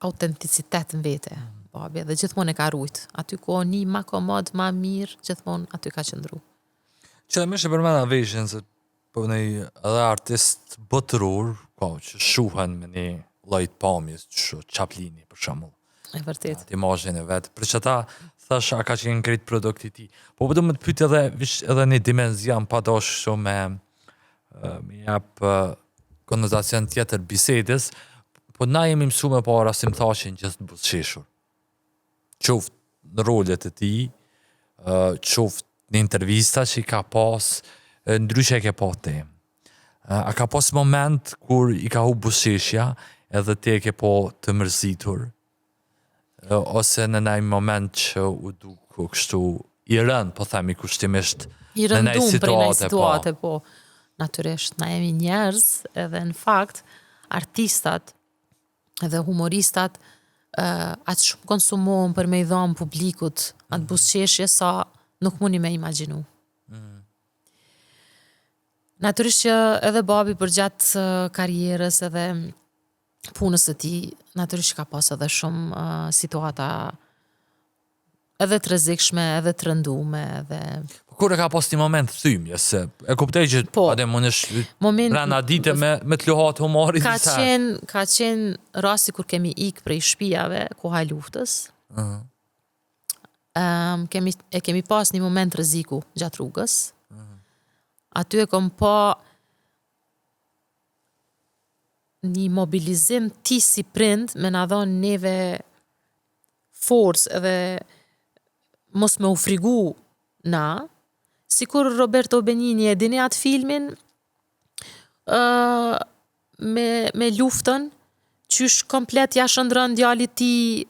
autenticitet në vete babi dhe gjithmonë e ka rujt. Aty ku o ni ma komod, ma mirë, gjithmonë aty ka qëndru. Që dhe meqë përmenda veshjen se Po në edhe artist botëror, po që shuhen me një lloj të pamjes, që Chaplini për shembull. E vërtet. Atë imazhin e vet. Për qata thash a ka qenë krejt produkti i tij. Po po du me të pyet edhe vish edhe një dimension pa dash shumë me me jap konotacion tjetër bisedës, po na jemi mësu me pa Rasim Thaçin gjithë të buzëqeshur. qoftë në rolet e tij, qoftë në intervista që i ka pas, ndryshe e ke pa ti. A ka pas moment kur i ka hup buzëqeshja edhe ti e ke pa të mërzitur, ose në naj moment që u duk kështu i rënd, po themi kushtimisht, I rëndum prej naj situate, po. po. Natyrisht, na jemi njerëz edhe në fakt, artistat, dhe humoristat Uh, aq shumë konsumohem për me i dhanë publikut atë buzëqeshje sa nuk muni me imagjinu. Mm. Natyrisht që edhe babi përgjatë karrierës edhe punës së tij, natyrisht që ka pas edhe shumë uh, situata edhe të rrezikshme, edhe të rëndume, edhe... Po kur e ka pas një moment thymje, se e kuptoj që po, atë mund është moment, brenda dite me, me të luhat humori ka qenë, ka qenë rasti kur kemi ik prej shpijave, koha e luftës, uh -huh. um, kemi, e kemi pas një moment rreziku gjatë rrugës, uh -huh. aty e kom pa një mobilizim ti si prind me na dhonë neve forcë edhe mos me u frigu na, sikur Roberto Benigni e dini atë filmin uh, me, me luftën, qysh komplet ja shëndrron djalit tij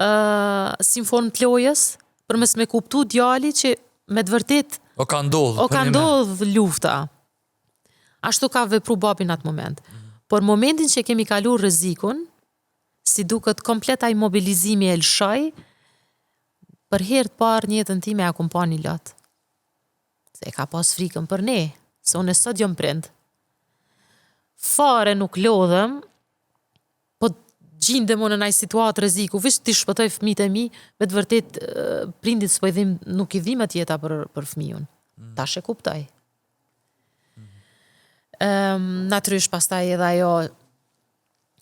uh, si në formë të lojës, për mos me kuptu djali që me të vërtet O ka ndodhë. O ka ndodhë lufta. Ashtu ka vepru babi në atë moment. Por momentin që kemi kalu rrezikun, si duket komplet ai mobilizimi e lëshoi, për herë të parë në jetën time ja kom pa një lot. Se e ka pas frikën për ne, se unë sot jom prind. Fare nuk lodhem, po gjindem unë në naj situatë rreziku, veç t'i shpëtoj fëmijët e mi, me të vërtet prindit s'po i dhim, nuk i dhimet jeta për, për fëmijën. Mm. Tash e kuptoj. Mm. Um, natyrisht pastaj edhe ajo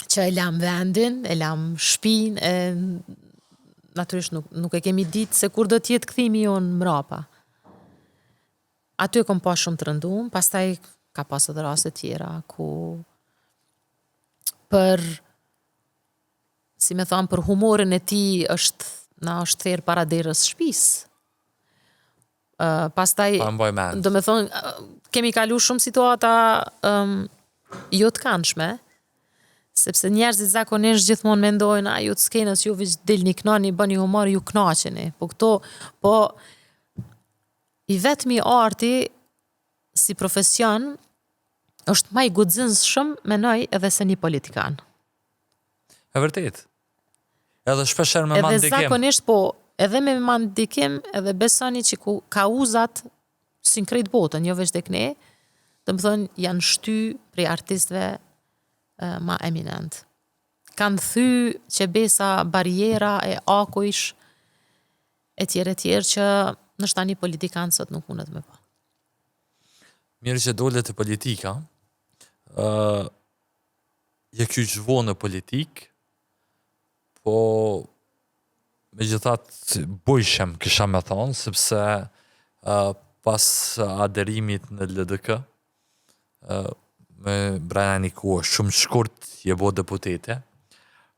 që e lam vendin, e lam shpinë, e natyrisht nuk, nuk e kemi ditë se kur do të jetë kthimi jonë mrapa. Aty e kom pa shumë të rëndum, pastaj ka pas edhe raste tjera ku për si me thanë për humorin e tij është na është therë para derës shtëpisë. Uh, pastaj Pa mbaj mend. do me thonë, kemi kalu shumë situata um, jo të kandshme, sepse njerëzit zakonisht gjithmonë mendojnë, a ju të skenës, ju veç dilni knoni, bëni humor, ju knaqeni. Po këto, po i vetmi arti si profesion është ma i guximshëm, menoj, edhe se një politikan. E vërtet. Edhe shpeshherë me ma ndikim. Edhe zakonisht po, edhe me ma ndikim, edhe besoni që ku kauzat si në krejt botën, jo veç tek ne, domethonë janë shty prej artistëve ma eminent. Kanë thy që besa barriera e akujsh e tjerë e tjerë që ndoshta një politikan sot nuk mundet me pa. Mirë që dole te politika, uh, je kyç vonë në politikë, po megjithatë bujshëm kisha me thonë, sepse uh, pas aderimit në LDK, uh, me brenda një kohë shumë shkurt je bo deputete.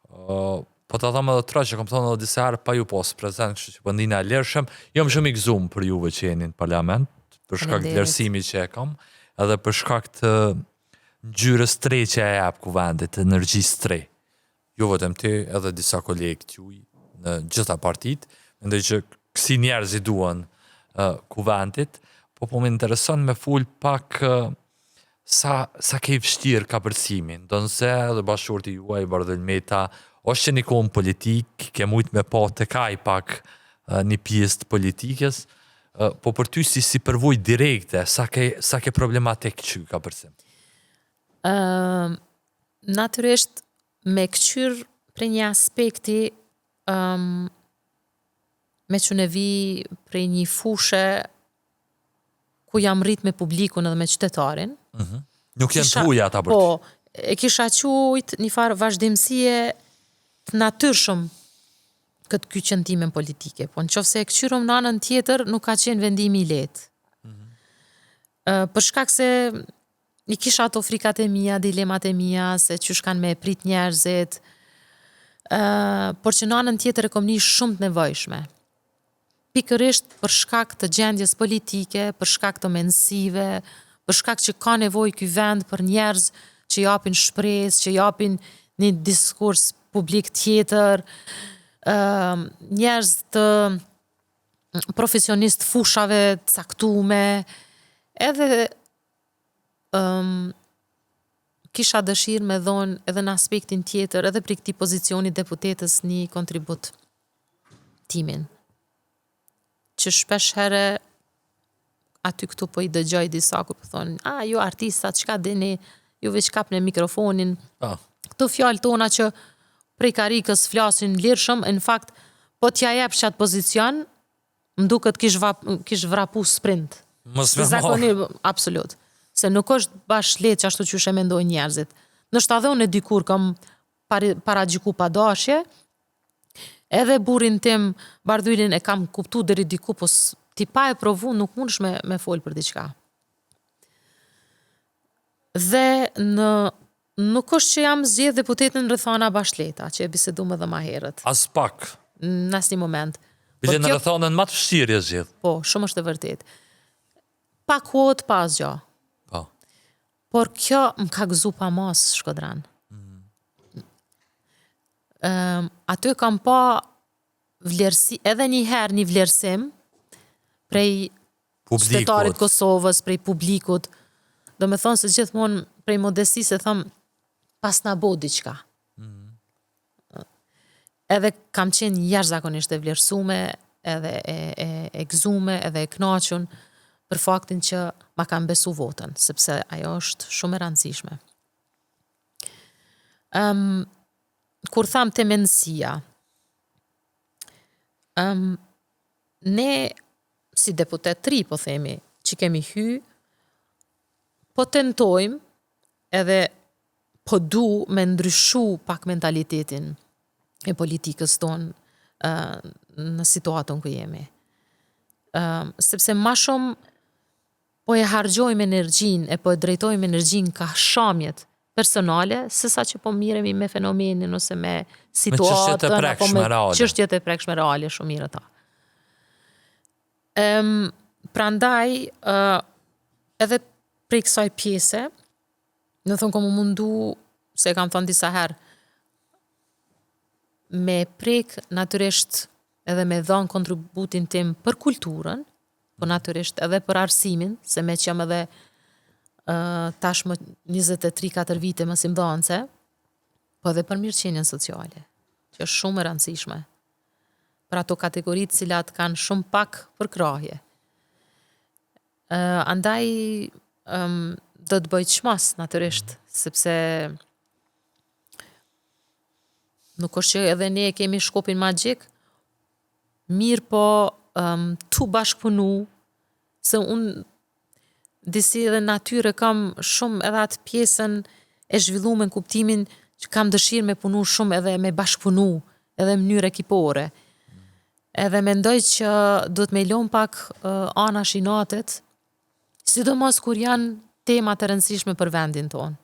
Uh, po ta them edhe troç, që kom thonë edhe disa herë pa ju pas prezent, kështu që po ndina lirshëm. Jam shumë i gëzuar për juve që jeni në parlament, për shkak të vlerësimit që e kam, edhe për shkak të ngjyrës të re që e jep kuvendit, energjisë të re. Jo vetëm ti, edhe disa kolegë të juj në gjitha partitë, mendoj që kësi njerëz i duan uh, kuvendit, po po më intereson me fol pak uh, sa sa ke vështirë kapërcimin, ndonëse edhe bashkëshorti juaj Bardhyl Meta është që një kohë në politikë, ke mujt me pa tek ai pak uh, një pjesë të politikës, uh, po për ty si si përvojë direkte, sa ke sa ke problematik ky kapërcim? Ëm uh, natyrisht me këqyr prej një aspekti um, meqë unë vi prej një fushe ku jam rrit me publikun edhe me qytetarin. Mm -hmm. Nuk janë të huja ata për ty. Po, e kisha qujt një farë vazhdimësie të natyrshëm këtë kyçjen time në politike. Po në qoftë se e këqyrim në anën tjetër, nuk ka qenë vendimi i lehtë. Mm -hmm. Për shkak se I kisha ato frikat e mia, dilemat e mia, se qysh kanë me e prit njerëzit, uh, por që në anën tjetër e kom ni shumë të nevojshme. Pikërisht për shkak të gjendjes politike, për shkak të mendësive, për shkak që ka nevojë ky vend për njerëz që japin shpresë, që japin një diskurs publik tjetër, uh, njerëz të profesionistë fushave të caktume, edhe um, kisha dëshirë me dhonë edhe në aspektin tjetër, edhe prej këtij pozicioni deputetes një kontribut timin. Që shpesh herë aty këtu po i dëgjoj disa kur po thonë, a, ju artista, çka dini, ju veç kapni mikrofonin. Po. Këto fjalë tona që prej karikës flasin lirshëm, në fakt, po t'ja jep qatë pozicion, më duket kish, vap, kish vrapu sprint. Mos me marrë. Zakoni, absolut. Se nuk është bash lehtë që ashtu qysh e mendojnë njerëzit. Ndoshta edhe unë dikur kam pari, paragjyku pa dashje, edhe burrin tim, Bardhylin e kam kuptu deri diku, po s- ti pa e provu nuk mundesh me, me fol për diçka. Dhe në nuk është që jam zgjedh deputetin në rrethana bash t'lehta, që e bisedum edhe ma herët, As pak. në asnjë moment. Po Bile në kjo- rrethanën më të vështirë e zgjedh. Po, shumë është e vërtet. Pa kuotë, pa asgjë. Po. Por kjo më ka gëzu pa mas Shkodran. Mm. aty kam pa vlerësi, edhe një herë një vlerësim prej qytetarit Publikut. Kosovës, prej publikut. Do me thonë se gjithmonë prej modestisë e thëm pas na bo diçka. Edhe kam qenë jashtëzakonisht e vlerësume, edhe e, e, e gëzume, edhe e knaqun për faktin që ma kanë besu votën, sepse ajo është shumë e rëndësishme. Um, kur tham te mendësia, um, ne si deputet të ri, po themi, që kemi hy, po tentojmë edhe po du me ndryshu pak mentalitetin e politikës tonë uh, në situatën ku jemi. Uh, sepse ma shumë po e harxhojmë energjinë e po e drejtojmë energjinë ka shamjet personale, se sa që po miremi me fenomenin ose me çështjet e situatën apo prekshme me reale. çështjet e prekshme reale, shumë mirë ata. Em, prandaj, ë, edhe prej kësaj pjese, në thonë kom u mundu, se e kam thonë disa herë, me prek natyrisht edhe me dhënë kontributin tim për kulturën, po natyrisht edhe për arsimin, se me që jam edhe uh, tashmë 23-4 vite mësimdhënëse, po edhe për mirëqenien sociale, që është shumë e rëndësishme për ato kategori të cilat kanë shumë pak përkrahje. Uh, andaj um, do të bëj çmos natyrisht, sepse nuk është që edhe ne e kemi shkopin magjik, mirë po um, tu bashkëpunu, se unë disi edhe natyrë kam shumë edhe atë pjesën e zhvillume në kuptimin që kam dëshirë me punu shumë edhe me bashkëpunu, edhe në mënyrë ekipore. Edhe mendoj që duhet me i lon pak uh, anash inatet, sidomos kur janë tema të rëndësishme për vendin tonë.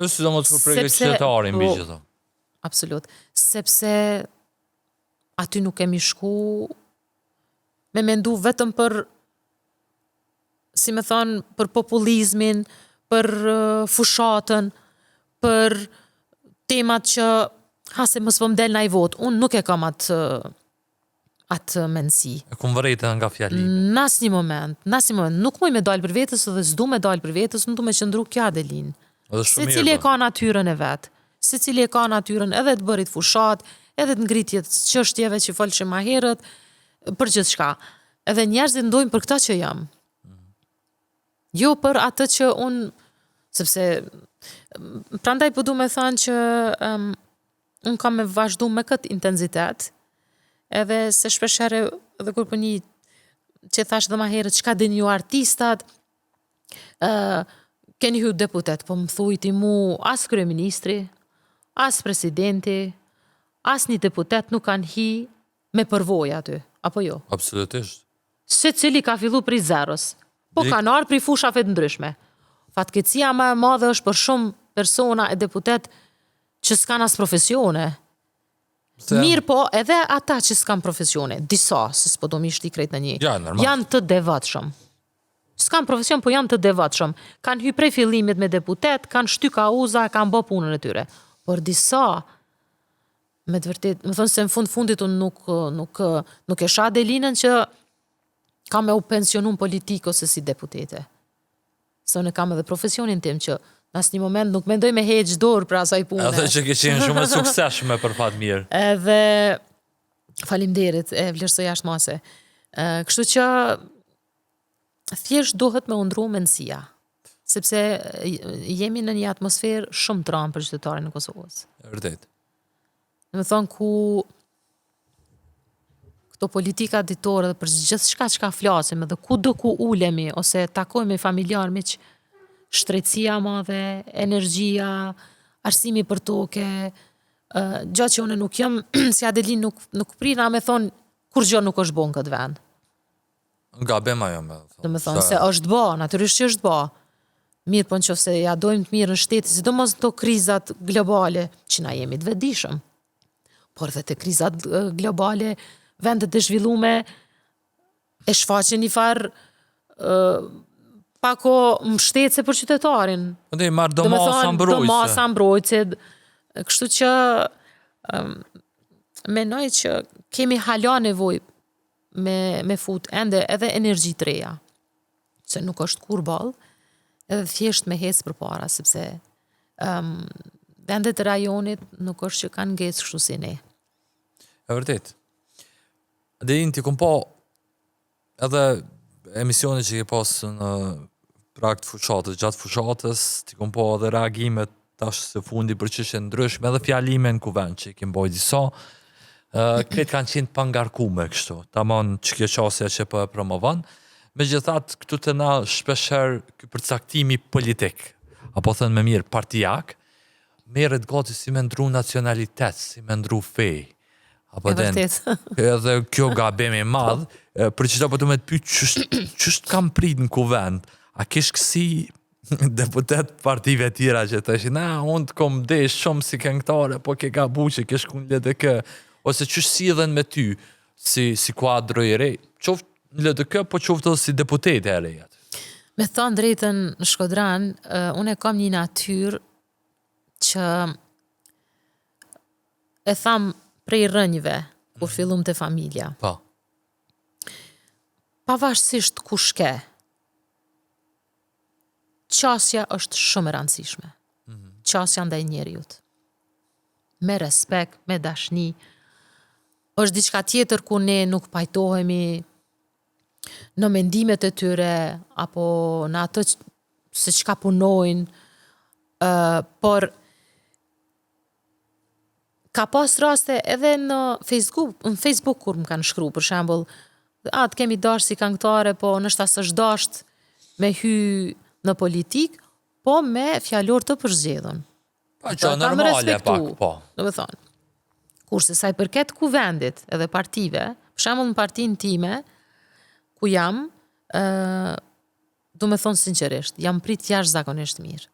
E sidomos kur preket Sepse- qytetarin mbi po. gjitha. Absolut. Sepse aty nuk kemi shku me mendu vetëm për si me thonë, për populizmin, për eh, fushatën, për temat që ha se mos po më del naj vot. Unë nuk e kam atë atë mendësi. E kum vërejtë edhe nga fjalimi. Në asnjë moment, në asnjë moment nuk muj me dalë për vetës dhe s'du me dalë për vetës, nuk du me qëndru kjo Adelin. Edhe shumë mirë. Secili e bën. ka natyrën e vet. Secili e ka natyrën edhe të bërit fushat, edhe të ngritjet çështjeve që folshim më herët, për gjithçka. Edhe njerëzit ndojnë për këtë që jam. Jo për atë që unë sepse prandaj po du me thënë që um, unë kam me vazhdu me këtë intensitet, edhe se shpesh herë edhe kur po një që thash dhe ma herët, çka din ju artistat, ë keni hyrë deputet, po më thuj ti mu as kryeministri, as presidenti, as një deputet nuk kanë hi me përvojë aty, apo jo? Absolutisht. Secili ka fillu prej zeros, po Dri- kanë ardhur prej fushave të ndryshme. Fatkeqësia më e madhe është për shumë persona e deputet që s'kan as profesione. Se- Mirë po, edhe ata që s'kan profesione, disa, se s'po do mi shti krejt në një, Ja, normal. janë të devotshëm. S'kan profesion, po janë të devotshëm. Kanë hy prej fillimit me deputet, kanë shty kauza, kanë bë punën e tyre. Por disa, me të vërtet, më thonë se në fund fundit unë nuk, nuk, nuk e shoh Adelinën që ka me u pensionu në politikë ose si deputete. Se unë e kam edhe profesionin tim që Në asnjë moment nuk mendoj me heq dorë prej asaj pune. Edhe që ke qenë shumë e suksesshme për fat mirë. Edhe faleminderit, e vlerësoj jashtë mase. Kështu që thjesht duhet me u ndru mendësia, sepse jemi në një atmosferë shumë të rëndë për qytetarin e Kosovës. E vërtet. Domethonë ku këto politika ditore dhe për gjithçka çka flasim edhe kudo ku ulemi ose takojmë me familjar miq shtrejtësia e madhe, energjia, arsimi për toke, gjë që unë nuk jam si Adelin nuk nuk prina me thon kurgjë nuk është bo në këtë vend. Gabim ajo me thonë. Domethonë se është bo, natyrisht që është bo. Mirë, po në qoftë se ja dojmë të mirën shtetit, sidomos në to krizat globale, që na jemi të vetëdijshëm. Por dhe te krizat globale, vendet e zhvillume e shfaqin një farë pako mbështetëse për qytetarin. Po dhe marr do masa mbrojtëse. Do masa mbrojtëse. Kështu që um, menoj që kemi hala nevojë me, me fut ende edhe energji të reja, se nuk është kurrë boll, edhe thjesht me hec përpara, sepse um, vendet e rajonit nuk është që kanë ngecë kështu si ne. E vërtet. Dhe unë t'i kom pa edhe emisionet që ke pas në prag të fushatës, gjatë fushatës, t'i kom pa edhe reagimet tash së fundi për çështje ndryshme, edhe fjalime në kuvend që i ke mbajt disa, uh, krejt kanë qenë të pangarkume kështu, tamam që kjo qasja që po e promovon. Megjithatë, këtu te na shpeshherë ky përcaktimi politik, apo thënë më mirë partijak, merret gati si me ndru nacionalitet, si me ndru fe. Apo den. Edhe kjo gabim i madh, po. për qëto po du me të pyet qysh qysh të kam prit në kuvend? A kish kësi deputet partive tjera që thoshin, na, unë të kom desh shumë si këngëtare, po ke gabu që ke shku në LDK, ose qysh sillen me ty, si, si kuadro i re, qoftë në LDK, po qoftë edhe si deputete e re aty. Me thonë drejtën në Shkodran, uh, unë e kam një natyrë që e tham prej rrënjëve, kur mhm. fillum te familja. Po. Pavarësisht kush ke, qasja është shumë e rëndësishme. Mm -hmm. Qasja ndaj njeriut. Me respekt, me dashni. Është diçka tjetër ku ne nuk pajtohemi në mendimet e tyre apo në atë se çka punojnë, uh, por Ka pas raste edhe në Facebook, në Facebook kur më kanë shkru, për shembull, a të kemi dashtë si kangëtare, po ndoshta s'është dashtë me hy në politikë, po me fjalor të përzgjedhun. Po, që normale pak, po. Domethonë, kurse sa i përket kuvendit edhe partive, për shembull në partinë time, ku jam, ë du me thonë sinqerisht, jam prit jashtëzakonisht mirë.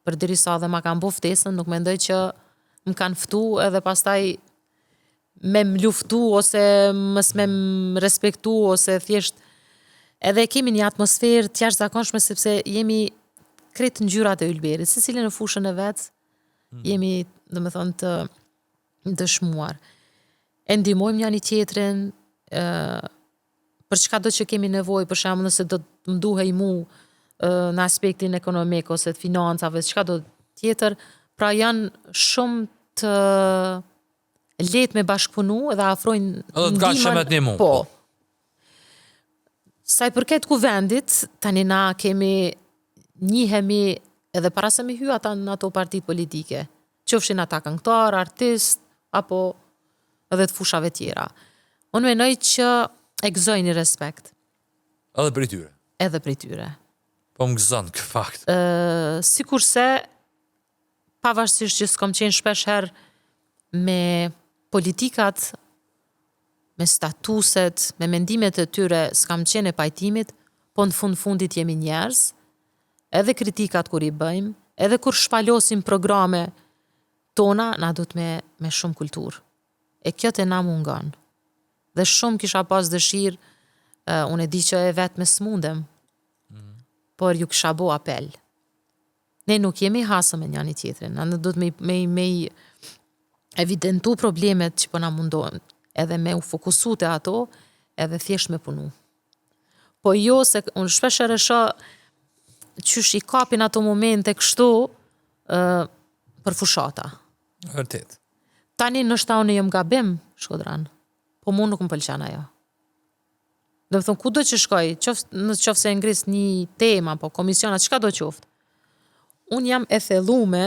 Përderisa edhe ma kanë bo ftesën, nuk mendoj që më kanë ftu edhe pastaj me më luftu ose mos me më respektu ose thjesht edhe kemi një atmosferë të jashtëzakonshme sepse jemi krejt ngjyrat e ylberit, secili në fushën e vet, mm. jemi, domethonë, të dëshmuar. E ndihmojmë njani tjetrin, ë për çka do që kemi nevojë, për shembull nëse do të më duhej mu në aspektin ekonomik ose të financave, çka do tjetër, pra janë shumë të lehtë me bashkëpunu edhe afrojnë edhe të gatshëm me të ndihmu. Po. po. Sa i përket kuvendit, tani na kemi njihemi edhe para se me hy ata në ato partitë politike. qofshin ata këngëtarë, artistë apo edhe të fushave tjera. Unë mendoj që e gëzoj një respekt. Edhe prej tyre. Edhe prej tyre. Po më gëzon ky fakt. Ë, sikurse pavarësisht që s'kom qenë shpesh herë me politikat, me statuset, me mendimet e tyre, s'kam qenë e pajtimit, po në fund fundit jemi njerëz, Edhe kritikat kur i bëjmë, edhe kur shpalosim programe tona, na duhet me, me shumë kulturë. E kjo te na mungon. Dhe shumë kisha pas dëshirë, uh, unë e di që e vetme s'mundem, mm. por ju kisha bo apel. Ne nuk jemi hasëm me njani tjetrin, na duhet me, me, me i evidentu problemet që po na mundojnë, edhe me u fokusu te ato, edhe thjesht me punu. Po jo se unë shpesh herë shoh qysh i kapin ato momente kështu. uh, për fushata. Vërtet. Tani ndoshta unë jam gabim, Shkodran, po mu nuk më pëlqen ajo. Do të thonë, kudo që shkoj, qoftë, në qoftë se e ngris një tema, apo komision, a çka do qoftë, unë jam e thellume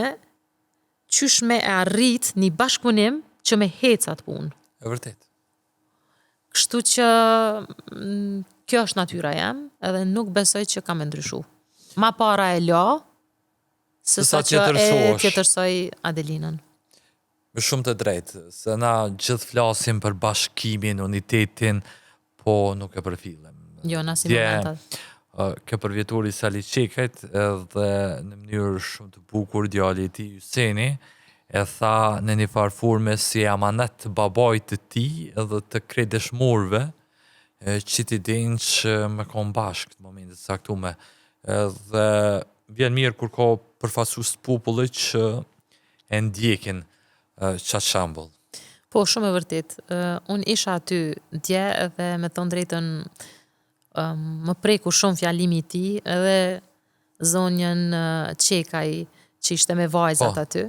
qysh me e arrit një bashkëpunim që me hec atë punë. E vërtet. Kështu që mm, kjo është natyra jem, edhe nuk besoj që kam me ndryshu. Ma para e la, se sa që e tjetërsoj Adelinën. Me shumë të drejtë, se na gjithë flasim për bashkimin, unitetin, po nuk e përfillim. Jo, në asnjë moment. Ke përvjetori i Sali Çekajt edhe në mënyrë shumë të bukur djali i tij Hyseni e tha në një farë forme si amanet të babait të tij edhe të krejt dëshmorëve qit idenë që me kon bashkë në momente të caktume. Edhe vjen mirë kur ka përfaqësues të popullit që e ndjekin qat shembull. Po, shumë e vërtet. Unë isha aty dje edhe me thonë drejtën më preku shumë fjalimi i tij edhe zonjën Çekaj që ishte me vajzat po. aty,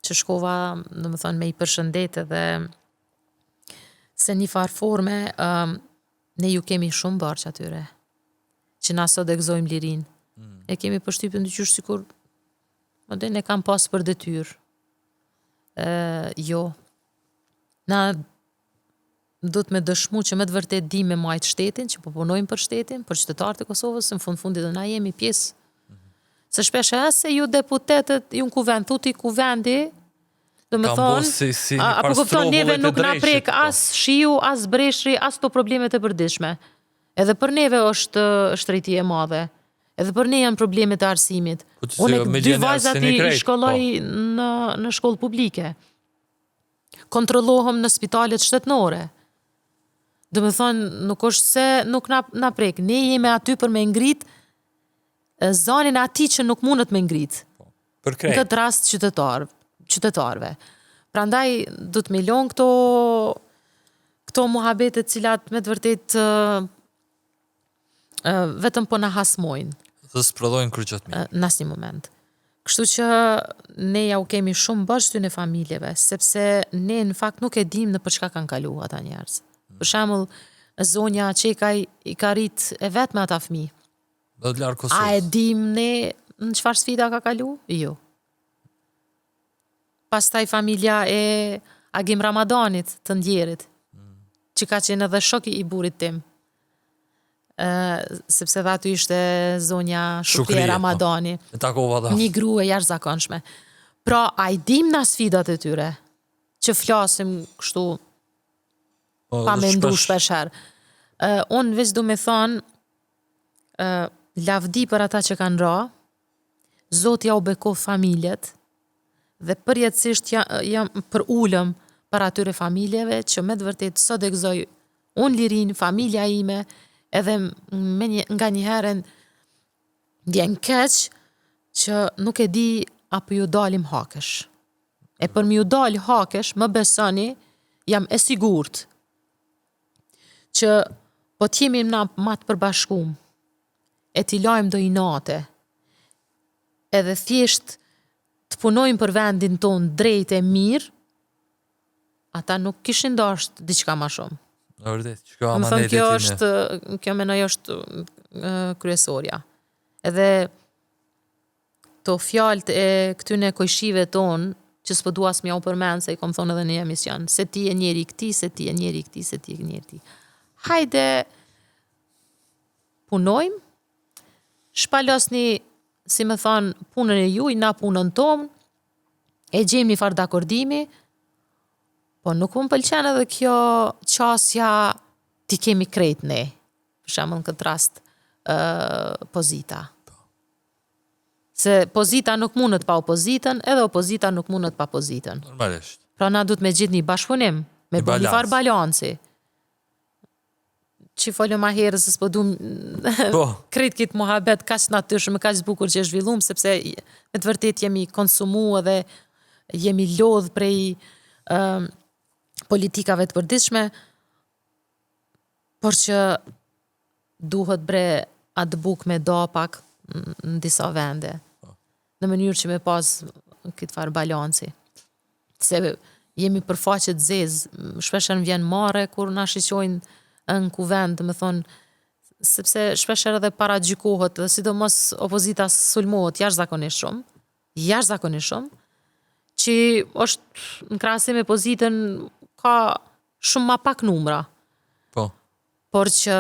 që shkova, domethënë, me i përshëndet edhe se një farë forme um, ne ju kemi shumë borxh atyre, që na sot e gëzojmë lirinë. Mm. E kemi përshtypjen diqysh sikur Po dhe ne kam pas për detyrë. E, jo. Na duhet me dëshmu që me të vërtet di me majtë shtetin, që po punojmë për shtetin, për qytetarët e Kosovës, në fund fundit dhe na jemi pjesë. Se shpesh e se ju deputetët, ju në kuvend, thuti kuvendi, do me thonë, si, si a, apo kupton, neve nuk na prek po. as shiu, as breshri, as to problemet e përditshme. Edhe për neve është shtrejti e madhe. Edhe për ne janë problemet e arsimit. Po Unë dy vajzat i shkolloj po. në, në shkollë publike. Kontrollohem në spitalet shtetnore. Domethonë, nuk është se nuk na, na prek. Ne jemi aty për me ngrit zanin e atij që nuk mundet me ngrit. Po, për krejt. Në këtë rast qytetar, qytetarëve. Prandaj, do të me lonë këto, këto muhabete cilat me të vërtet vetëm po na hasmojnë. Dhe s'prodhojnë kurgjë të mirë. Në asnjë moment. Kështu që ne ja u kemi shumë borxh këtyne familjeve, sepse ne në fakt nuk e dim nëpër çka kanë kalu ata njerëz. Mm. Për shembull, zonja Çekaj i ka rrit e vetme ata fëmijë. Do të larg Kosovës. A e dim ne në çfarë sfida ka kalu? Jo. Pastaj familja e Agim Ramadanit të ndjerit, mm. që ka qenë edhe shoki i burrit tim. Ë sepse dhe aty ishte zonja Shukrije po. Ramadani. E takova dhe. Një grua e jashtëzakonshme. Pra, a i dim na sfidat e tyre? Që flasim kështu po, pa mendu shpesh herë. Uh, unë veç du me thonë, uh, lavdi për ata që kanë ra, Zoti jau bekoftë familjet dhe përjetësisht ja, jam përulem para atyre familjeve që me të vërtetë sot e gëzoj unë lirinë, familja ime, edhe me një, nganjëherë ndjen keq që nuk e di a po ju dalim hakesh. E për me ju dal hakesh, më besoni, jam e sigurt që po t'jemi na ma të përbashkum, e t'i lajmë do inate, edhe thjesht të punojmë për vendin tonë drejt e mirë, ata nuk kishin dasht diçka ma shumë. Në vërtet, që kjo amanetit kjo është, kjo menoj është kryesorja. Edhe to fjalët e këtyne kojshive tonë, që s'po dua as me jau përmend, se i kom thonë edhe në emision, se ti je njeri i këtij, se ti je njeri i këtij, se ti je njeri i këtij. Hajde, punojmë, shpalosni, si me thonë, punën e juj, na punën tonë, e gjejmë një farë dakordimi, po nuk më pëlqen edhe kjo qasja t'i kemi krejt ne, për shembull në këtë rast, uh, pozita. Po. Se pozita nuk mundet pa opozitën, edhe opozita nuk mundet pa pozitën. Normalisht. Pra na duhet me gjetë një bashkëpunim, me bë një farë balanci. Që folëm ma herët se s'po du po. krejt këtë muhabet kaq natyrshëm e kaq bukur që e zhvillum sepse me të vërtet jemi konsumu edhe jemi lodh prej uh, politikave të përditshme por që duhet bre atë bukë me da pak në disa vende. Po. Në mënyrë që me pas këtë farë balanci. Se jemi për faqe të zezë, shpeshherë më vjen marre kur na shiqojnë në kuvend, domethonë, sepse shpeshherë edhe paragjykohet dhe sidomos opozita sulmohet jashtëzakonisht shumë, jashtëzakonisht shumë, që është në krahasim me pozitën ka shumë ma pak numra. Po. Por që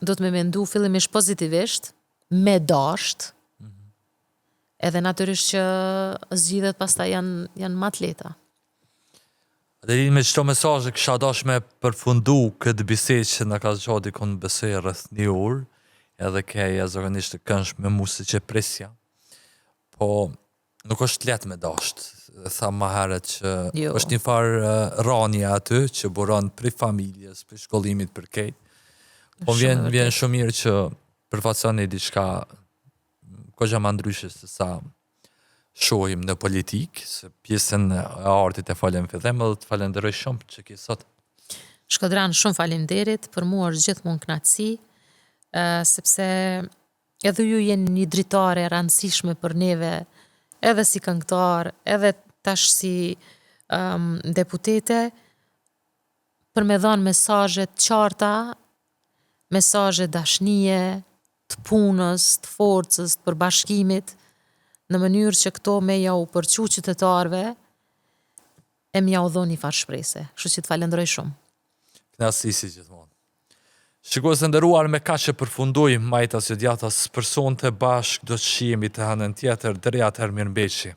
do të me mendu fillimisht pozitivisht, me dasht, mm -hmm. edhe natyrisht që zgjidhjet pastaj janë, janë ma të lehta. Adelin me qëto mesazhe kisha dash me përfundu këtë bisedë që na ka zgjatë dikun besoj rreth një orë, edhe ke jashtëzakonisht të këndshme me mu siç e prisja. Po, nuk është lehtë me dasht. E thamë ma herët që jo. është një farë rranje aty që buron prej familjes, prej shkollimit për krejt. Po vjen, vjen shumë mirë që përfaqësoni diçka kogja ma ndryshe se sa shohim në politikë, se pjesën e artit e folëm në fillim edhe të falenderoj shumë që ke sot. Shkodran, shumë faleminderit, për mua është gjithmonë kënaqësi, sepse edhe ju jeni një dritare e rëndësishme për neve, edhe si këngëtar, edhe tash si um, deputete, për me dhanë mesazhe të qarta, mesazhe dashnije, të punës, të forcës, të përbashkimit, në mënyrë që këto me jau përçu qytetarëve e me jau dhonë një farë shprese. Kështu që të falenderoj shumë. Kënaqësi si gjithmonë. Shikues të nderuar me kaq e përfundojmë majtas jo djathtas për sonte bashkë do të shihemi të hënën tjetër deri atëherë mirëmbetshi.